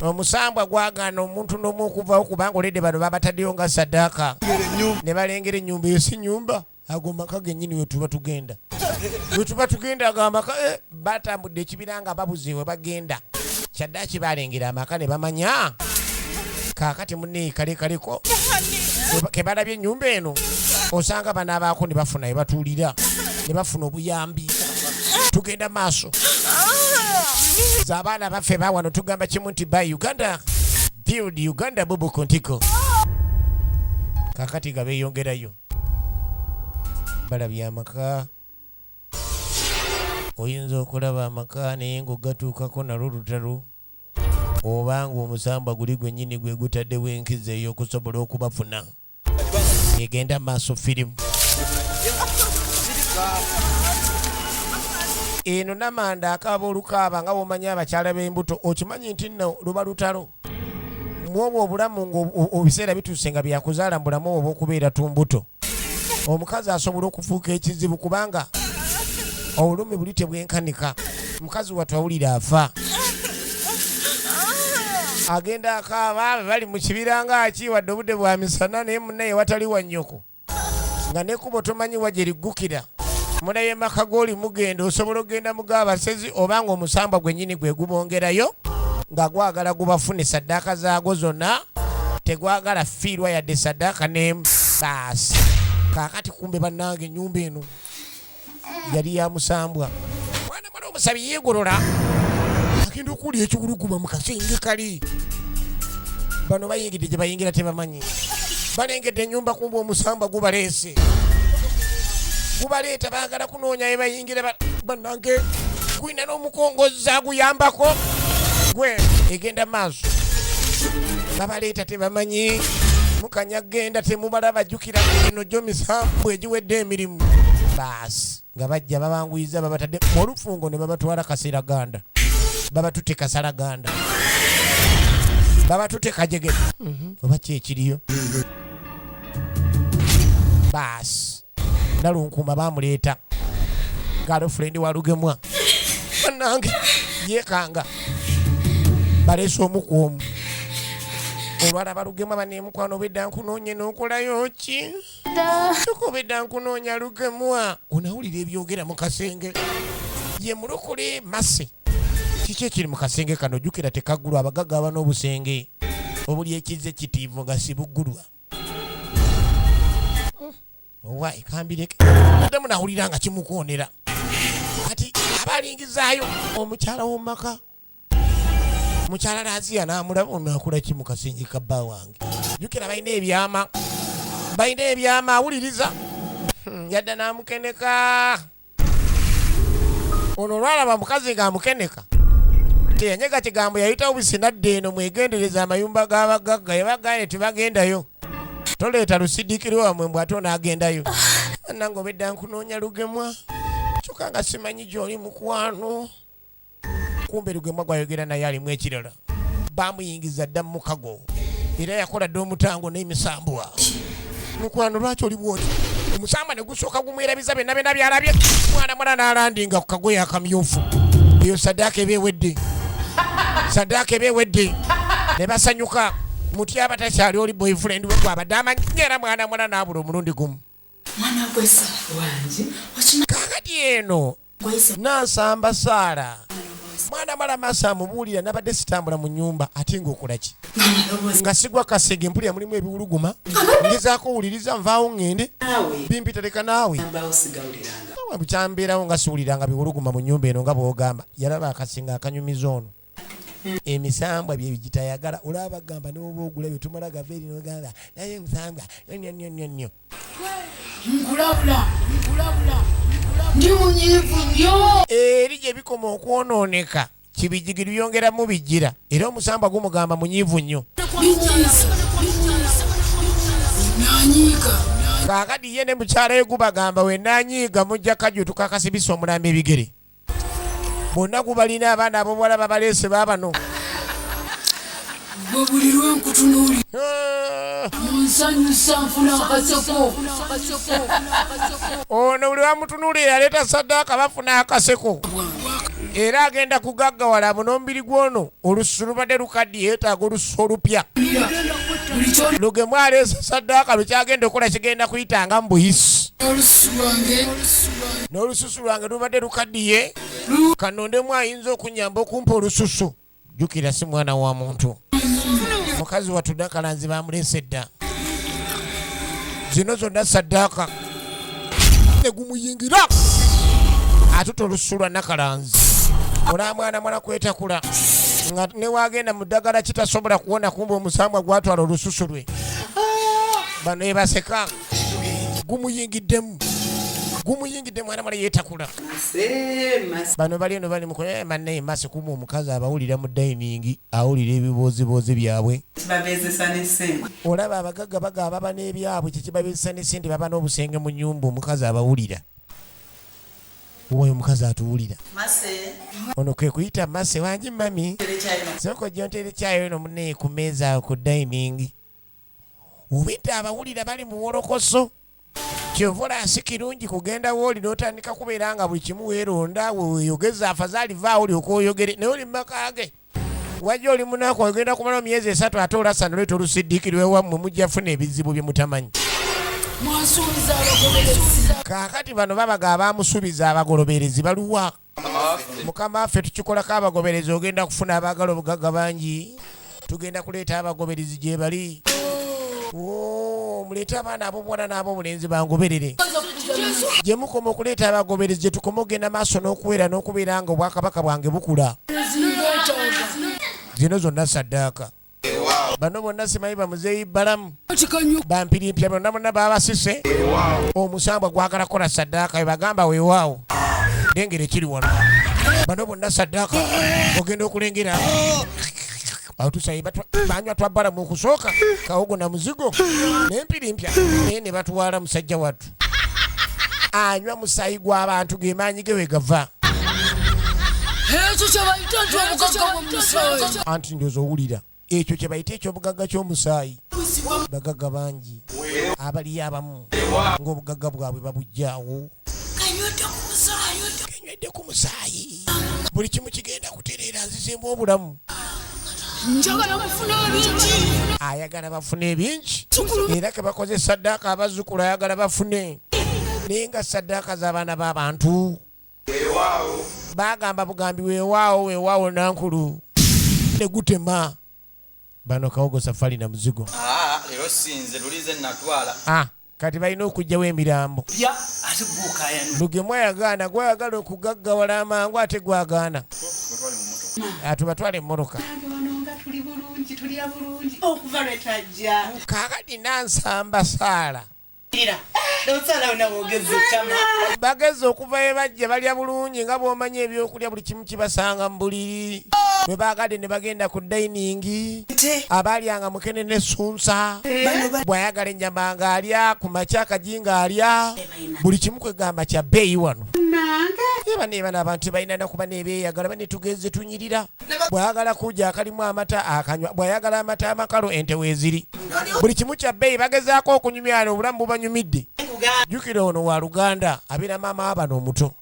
Omusambwa gwagaana omuntu n'omu okuvawo, kubanga oledde bano babataddeyo nga saddaaka ne balengera ennyumba. Eyo si nyumba, ago maka gennyini. Wetuba tugenda, wetuba tugenda, ago amaka. Batambudde ekibira nga babuze we bagenda. Kyaddaaki balengera amaka ne bamanya kaakati munne kalekaleko ke balabye ennyumba eno, osanga banaabaako ne bafuna we batuulira ne bafuna obuyambi. Tugenda maaso z'abaana baffe bawano, tugamba kimu nti buy Uganda, build Uganda. Bubu kuntiko kakati nga beeyongerayo, balabye amaka. Oyinza okulaba amaka naye ng'ogatuukako nalwo lutalo, obanga omusambwa guli gwennyini gwe gutaddewo enkizo ey'okusobola okubafuna. Egenda maaso firimu eno. Namanda akaaba olukaaba nga bwomanyi abakyala b'embuto, okimanyi nti nno luba lutalo mwobwo obulamu nga ebiseera bituuse nga byakuzaala. Mu bulamu obwo obw'okubeera tumbuto, omukazi asobola okufuuka ekizibu kubanga obulumi buli tebwenkanika. Mukazi wattu awulira afa, agenda akaaba. Be bali mu kibira nga ki, wadde obudde bwa misana, naye munnaye watali wa nnyoko nga nekkubo tomanyi wa gye liggukira. Mulabye maka g'oli mugenda, osobola okugenda mu g'abasezi oba nga omusambwa gwennyini gwe gubongerayo nga gwagala gubafune saddaaka zaagwo zonna, tegwagala fiirwa yadde saddaaka n'emu. Baasi kaakati kumbe bannange ennyumba eno yali ya musambwa. Mwana mwana omusabi yeegolola, agenda okuwulira ekiwuluguma mu kasenge kali. Bano bayingidde gye bayingira tebamanyi, balengedde ennyumba, kumbe omusambwa gubaleese, gubaleeta, baagala kunoonya ye bayingira. Bannange gulina n'omukongozza aguyambako gwe egenda maaso. Babaleeta tebamanyi, mukanya genda temubalaba. Jjukira eno gyo misambu egiwedde emirimu. Baasi nga bajja babanguyiza, babatadde mu olufungo ne babatwala Kaseraganda, babatute Kasalaganda, babatute Kajegere oba ki ekiriyo. Baasi Nalunkuuma bamuleeta girlfriend wa Lugemwa. Bannange yeekanga baleese omu ku omu. Olwalaba Lugemwa, banemukwano, obedda nkunoonye n'okolayo ki? Kyokka obedda nkunoonya. Lugemwa onawulira ebyogera mu kasenge ye mulokole mase. Kiki ekiri mu kasenge kano? Jjukira tekaggulwa. Abagagga aba n'obusenge obuli ekize kitiivu nga sibuggulwa. Owa ekambireke addamu nawulira nga kimukoonera. Kati aba alingizaayo omukyala w'omumaka, mukyala Laziya, n'amulaba ono akola ki mu kasenge ka bba wange? Jjukira balina ebyama, balina ebyama. Awuliriza. Yadda n'amukeneka. Ono olwalaba mukazi ng'amukeneka. Teyanyega kigambo, yayitawo businadde eno. Mwegendereza amayumba g'abagagga, yabagaye tebagendayo. Toleeta lusidikiro wamwe mbw ate onaagendayo. Nange obedda nkunoonya Lugemwa, kyokka nga simanyi gy'oli mukwano. Kumbe Lugemwa gwayogera naye alimu ekirala. Bamuyingiza dda mu mukago, era yakola dda omutango n'emisambwa. Mukwano, lwaki oli bwoti? Omusambwa ne gusooka gumwerabiza byonna byonna byalabye. Mwana mwana n'alandinga ku kagoye akamyufu. Eyo saddaaka eba ewedde, saddaaka eba ewedde, ne basanyuka. Mutyaba takyali oli boyfriend we gwabadde amanyi, era mwana mwana n'abula omulundi gumu. Mwana gwesa Wangi. Kakati eno nansamba Saara, mwana mala maaso amubuulira, nabadde sitambula mu nyumba, ate ng'okola ki? Nga sigwa kasege, mpulira mulimu ebiwuluguma, ngezaako owuliriza, nvaawo ŋŋende bimpita. Leka naawe. Mbawo sigawuliranga. Awe bukyambeerawo nga siwuliranga biwuluguma mu nyumba eno nga bw'ogamba. Yalaba akasinga akanyumiza ono emisambwa bye gitayagala. Olaba bagamba noba ogula byetumala gava eri nogamba naye emisambwa nnyo nnyo nnyo nnyo. Nkulabula, nkulabula, ndi munyiivu nnyo. Eri gye bikoma okwonooneka, kibijigi byongeramu bijjira, era omusambwa gumugamba munyiivu nnyo. Binyiiza, binyiiza, nanyiiga. Kaakati ye ne mukyala we gubagamba, wenanyiiga mujja kajutuka akasibisa omulambo ebigere. Bonna gubalina abaana ab'obuwala babaleese baabano. Gwe buli lwenkutunuulira Ah, onsanyusa, nfuna akaseko. Ono buli wamutunuulira aleeta saddaaka, bafuna akaseko, era agenda kugaggawala abo n'omubiri gw'ono. Olususu lubadde lukaddi, yeetaaga olususu olupya. Buli kyoli Lugemu aleese saddaaka, lwekyagenda okukola kigenda kuyitanga mu buyisi. Olususu lwange N'olususu lwange lubadde lukaddiye, kanondemu ayinza okunyamba okumpa olususu. Jjukira si mwana wa muntu. Mukazi wattu Nakalanzi bamuleese dda. Zino zonna saddaaka. Ne gumuyingira atuta olususu lwa Nakalanzi. Olaba mwana mwana kwetakula nga newagenda mu ddagala kitasobola kuwona. Kumba omusambwa gwatwala olususu lwe. Bano ebaseka, gumuyingiddemu, gumuyingidde. Mwana mwana yeetakula. Bano bali eno bali mukola bannaye masi. Kuma omukazi abawulira mu dining, awulira ebibooziboozi byabwe. Kibabeezesa n'essente. Olaba abagagga bagaba baba n'ebyabwe, kyekibabeezesa n'essente, baba n'obusenge mu nyumba. Omukazi abawulira, oyo omukazi atuwulira. Mase. Ono kwe kuyita Mase. Wangi mami. Sooka ojja ontere kyayo eno munnaye ku mmeeza awo ku dining. Obedda abawulira bali mu wolokoso. Kyova olaba si kirungi kugenda wooli n'otandika kubeera nga buli kimu weeronda weeyogeza. Afazaali vaawo olyoka oyogere naye oli mu maka ge. Wajja oli munaku, ogenda kumala myezi 3 ate olasa noleeta olusiddiikirwe wammwe, mujja funa ebizibu bye mutamanyi. Mwansuubiza abagoberezi. Kaakati bano babaga abamusuubiza abagoloberezi baluwa? Mukama waffe, tukikolako abagoberezi, ogenda kufuna abaagala obugagga bangi. Tugenda kuleeta abagoberezi gye bali. Oo, muleete abaana ab'obuwala n'ab'obulenzi bangoberere. Gye mukoma okuleeta abagoberezi, gye tukoma ogenda maaso n'okuwera n'okubeera nga obwakabaka bwange bukula. Zino zonna saddaaka. Bano bonna simanyi bamuzeeyi balamu bampirimpya, bonna bonna babasise. Omusambwa gwagala kukola saddaaka, we bagamba weewaawo. Lengera ekiri wano, bano bonna saddaaka. Ogenda okulengera atusayi banywa twabbalamu okusooka kawogo na muzigo nempirimpya, naye ne batwala musajja wattu anywa musayi gw'abantu, gemaanyi ge we gava. Ekyo kyebayita nti obugagga bw'omusaayi. Anti ndowooza owulira ekyo kye bayita ekyobugagga ky'omusaayi. Bagagga bangi abaliyo, abamu ng'obugagga bwabwe babuggyaawo. Kanywedde ku musaayi. Kenywedde ku musaayi, buli kimu kigenda kutereera, nzizeemu obulamu. Njagala mufune ebingi. Ayagala bafune ebingi, era ke bakoze saddaaka abazzukulu, ayagala bafune, naye nga saddaaka z'abaana b'abantu. Bagamba bugambi weewaawo, weewaawo nankulu, ne gutema bano kawogo safali na muzigo. Ah, leero sinze lulize natwala. Ah, kati balina okugjawo emirambo. Ya ate gwokayanu. Lugemu ayagaana, gwayagala okugaggawala amangu, ate gwagaana atubatwale emmotoka. Wano nga tuli bulungi, tulya bulungi okuva lwe twajja. Kaakati nansamba Saala. Era nosaala wona wogeza ettama. Bagezi okuva ye bajja balya bulungi, nga bw'omanyi ebyokulya buli kimu kibasanga mu buliri. Bwe baagadde ne bagenda ku dining, abaalyanga mukene ne sunsa. Bw'ayagala ennyama ng'alya, ku makya akagi ng'alya, buli kimu kwegamba kya bbeeyi wano. Eba neeba n'abantu tebalina nakuba nebeeyagala bane tugeze tunyirira. Bw'ayagala kujja akalimu amata akanywa, bw'ayagala amata amakalu ente weeziri, buli kimu kya bbeeyi. Bagezaako okunyumyana, obulamu bubanyumidde. Jjukira ono wa luganda, abeera maama wa bano omuto.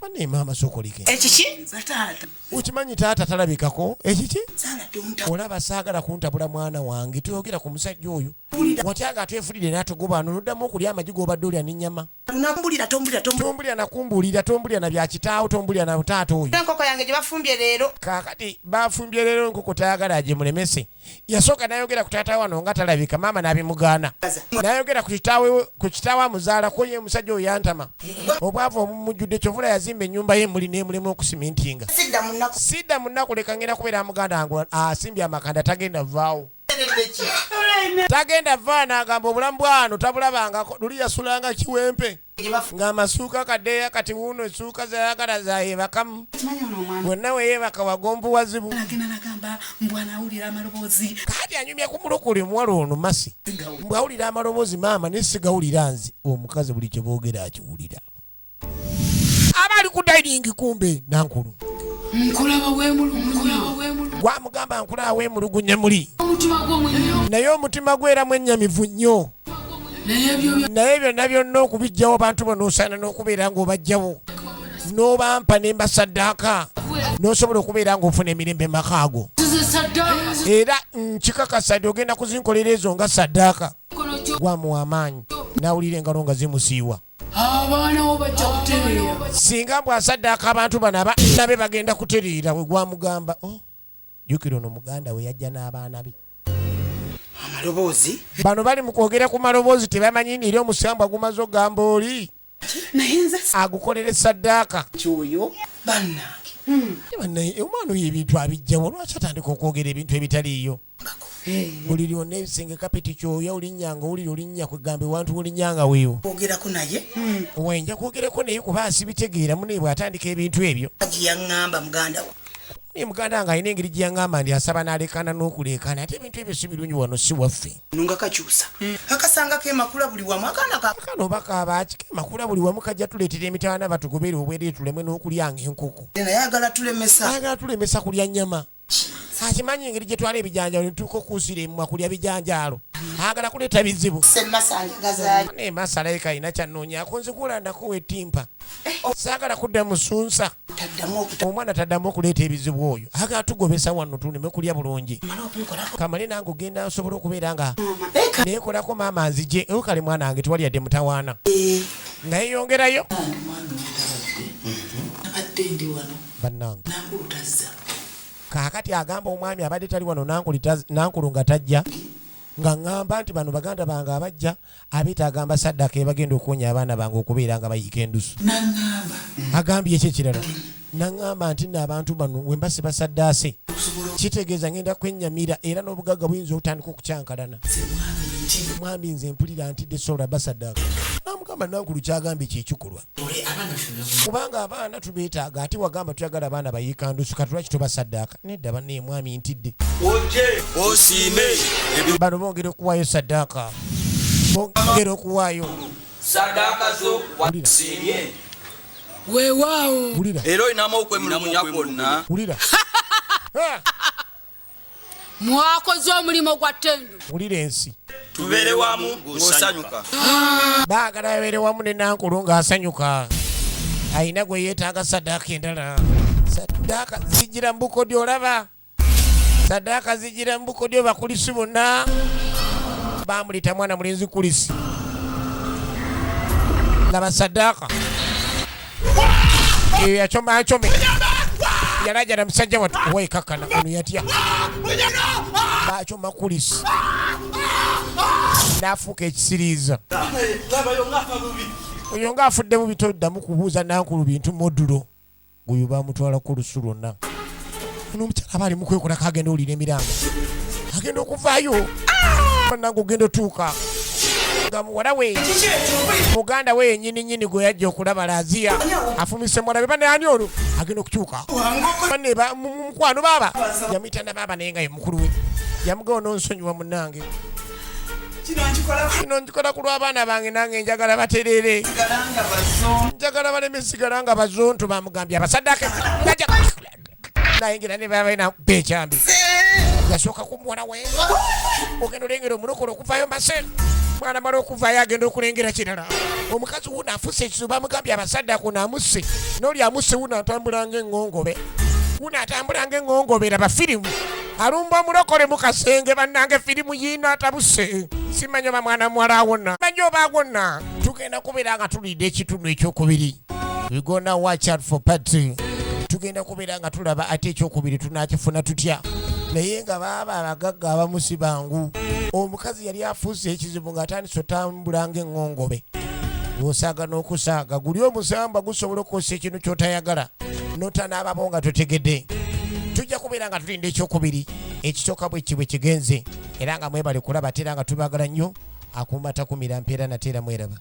Bane maama sokolike. Ekiki? Okimanyi taata talabikako ekiki? Olaba saagala kuntabula mwana wange. Toyogera ku musajja oyo watya nga atwefulire n'atugoba ano, noddamu okulya amagi g'obadde olya n'ennyama. Nakumbulira, tombulira. Tombulira nakumbuulira, tombulira na bya kitaawo, tombulira na taata oyo. Enkoko yange gye bafumbye leero. Kaakati bafumbye leero enkoko, tayagala agimulemese. Yasooka n'ayogera ku taata wano nga talabika, maama n'abimugaana, n'ayogera ku kitaawe, ku kitaawe amuzaalako ye. Omusajja oyo yantama, obwavu obumujjudde. Kyovula yazimba ennyumba ye muli n'emulema okusimintinga. Sidda mu nnaku. Sidda mu nnaku, leka ngenda kubeera muganda wange asimbye amakanda, tagenda vaawo, tagenda vaa. N'agamba obulamu bwano tabulabangako. Luli yasulanga kiwempe ng'amasuuka kaddeeya, kati wuuno essuuka zayagala zayebakamu wonna weyeebaka wagombu wazibu. Agenda nagamba mbw anawulira amaloboozi. Kati anyumya ku mulokole omuwala ono Masi, mbwawulira amaloboozi maama naye sigawulira nze. Omukazi buli kye boogera akiwulira. Aba ali ku dining, kumbe nankulu. Nkulaba weemulugunya. Gwamugamba nkulaba weemulugunya muli. Omutima gw'omwenyo. Naye omutima gwera mwennyamivu nnyo. Naye ebyo Naye byonna byonna okubijjawo bantu bano osaana n'okubeera ng'obajjawo n'obampa ne mbasaddaaka, n'osobola okubeera ng'ofuna emirembe maka ago. Zize saddaaka. Era nkikakasa nti ogenda kuzinkolera ezo nga saddaaka. Kono kyo. Gwamuwa amaanyi n'awulira engalo nga zimusiiwa. Abaana bo bajja kutereera. Singa bw'asaddaaka abantu bano, abaana be bagenda kutereera. We gwamugamba, "Oh, jjukira ono muganda we yajja n'abaana be." Amaloboozi. Bano bali mu kwogera ku maloboozi, tebamanyi nti eri omusambwa gumaze okugamba oli Naye nze agukolera saddaaka. Kyoyo bannange. Bannaye, omwana oyo ebintu abijjawo. Lwaki atandika okwogera ebintu ebitaliiyo? Buli lyonna ebisenge kapeti kyoya, olinnyanga owulira olinnya kwegamba ewantu wolinnyanga weewo. Kwogerako naye. Wenja kwogerako naye kuba sibitegeera munaye bw'atandika ebintu ebyo. Gye yaŋŋamba muganda we. Naye muganda wange alina engeri gye yaŋŋamba nti asaba n'alekaana n'okuleekaana, ate ebintu ebyo si birungi, wano si waffe. Nunga kakyusa akasanga kemakula buli wamu akaana ka Akaana oba kabaaki kemakula buli wamu, kajja tuleetera emitawaana, batugobere obwereere tuleme n'okulyanga enkoko. Naye agala tulemesa. Ayagala tulemesa kulya nnyama. Akimanyi engeri gye twala ebijanjaalo netuuka okuusira emumwa kulya bijanjaalo, ayagala kuleeta bizibu. Semasanjagazaali. Naye masalayika alina kyanoonyaako, nze kulandako wetimpa, saagala kudda musunsa. Taddamu okuta. Omwana taddamu okuleeta ebizibu oyo, agala tugobesa wano tuleme kulya bulungi. Kamale nange ogenda nsobola okubeera nga neekolako maama nzije kale mwana wange tewali yadde mutawaana nga yeyongerayo. Abadde ndi wano. Bannange. Nankulu tazza. Kaakati agamba omwami abadde tali wano, nankulu nga tajja, nga ŋŋamba nti bano baganda bange abajja abeetaaga mbasaddaka ebagenda okuwonya abaana bange okubeera nga bayiika endusu. Naŋŋamba. Agambye eki ekirala? Naŋŋamba nti nno abantu bano we mba sibasaddaase, kitegeeza ngenda kwennyamira era n'obugagga buyinza okutandika okukyankalana. Mwami nze mpulira ntidde, sobola basaddaaka. Namugamba nankulu kyagambye kyekikolwa, kubanga abaana tubeetaaga, ate wagamba tuyagala abaana bayiika ndusu, kati lwaki tobasaddaaka? Nedda bannaye mwami ntidde. Oje osiime. Bano bongera okuwaayo saddaaka, bongera okuwaayo. Saddaaka zo wasiimye. Weewaawo. Wulira. Era olinamu okwemulugunya kwonna. Wulira. Ha! Mwakoze omulimu gwa ttendo. Wulira ensi. Tubeere wamu ng'osanyuka. Baagala babeere wamu ne nankulu ng'asanyuka, ayina gwe yeetaaga saddaaka endala. Saddaaka zijjira mu bukodyo, olaba saddaaka zijjira mu bukodyo. Bakulisi bonna bamulita mwana mulenzi kulisi. Laba saddaaka eyo yacoma ncome, yalajana musajja wattu weekakkana ono yatya, bacoma kulisi n'afuuka ekisiriiza. Oyo ng'afudde bubi, toddamu kubuuza nankulu bintu modulo. Oyo bamutwala ku lusu lwonna. Ono omukyala aba ali mu kwekolako, agenda owulira emiranga, agenda okuvaayo, bannange ogenda otuuka. Nga muwala we, muganda we yennyini nnyini gwe yajja okulaba Laziya afumise muwala we. Bane, ani olwo agenda okukyuka? Bane mukwano baaba yamuyita na baaba, naye nga ye mukulu we. Yamugawo n'onsonyiwa munnange. Kino nkikola. Kino nkikola ku lw'abaana bange, nange njagala baterere. Sigala nga bazonto. Njagala baleme sigala nga bazonto. Bamugambye abasaddake naja nayingira ne babalina bekyambi. Yasooka ku muwala we, ogenda olengera omulokole okuvayo mase mwana mala okuvayo, agenda okulengera kirala. Omukazi wuno afuuse ekizibu. Bamugambye abasadde ako naamusse n'oli amusse. Wuno atambula ng'eŋŋongobe, wuno atambula ng'eŋŋongobe. Raba firimu, alumba omulokole mu kasenge. Bannange, firimu yiino atabuse. Simanyi oba mwana muwala awona, manyi oba awona. Tugenda kubeera nga tulidde ekitundu ekyokubiri. We gonna watch out for part two. Tugenda kubeera nga tulaba ate ekyokubiri tunakifuna tutya. Naye nga baaba abagagga abamu si bangu. Omukazi yali afuuse ekizibu ng'atandise otambula ng'eŋŋongobe, ng'osaaga n'okusaaga. Guli omusamba gusobola okukozesa ekintu ky'otayagala n'otanaababo nga totegedde. Tujja kubeera nga tulinda ekyokubiri. Ekisooka bwe ki bwe kigenze, era nga mwebale kulaba, ate era nga tubagala nnyo. Akuuma takumira mpeera nate era mweraba.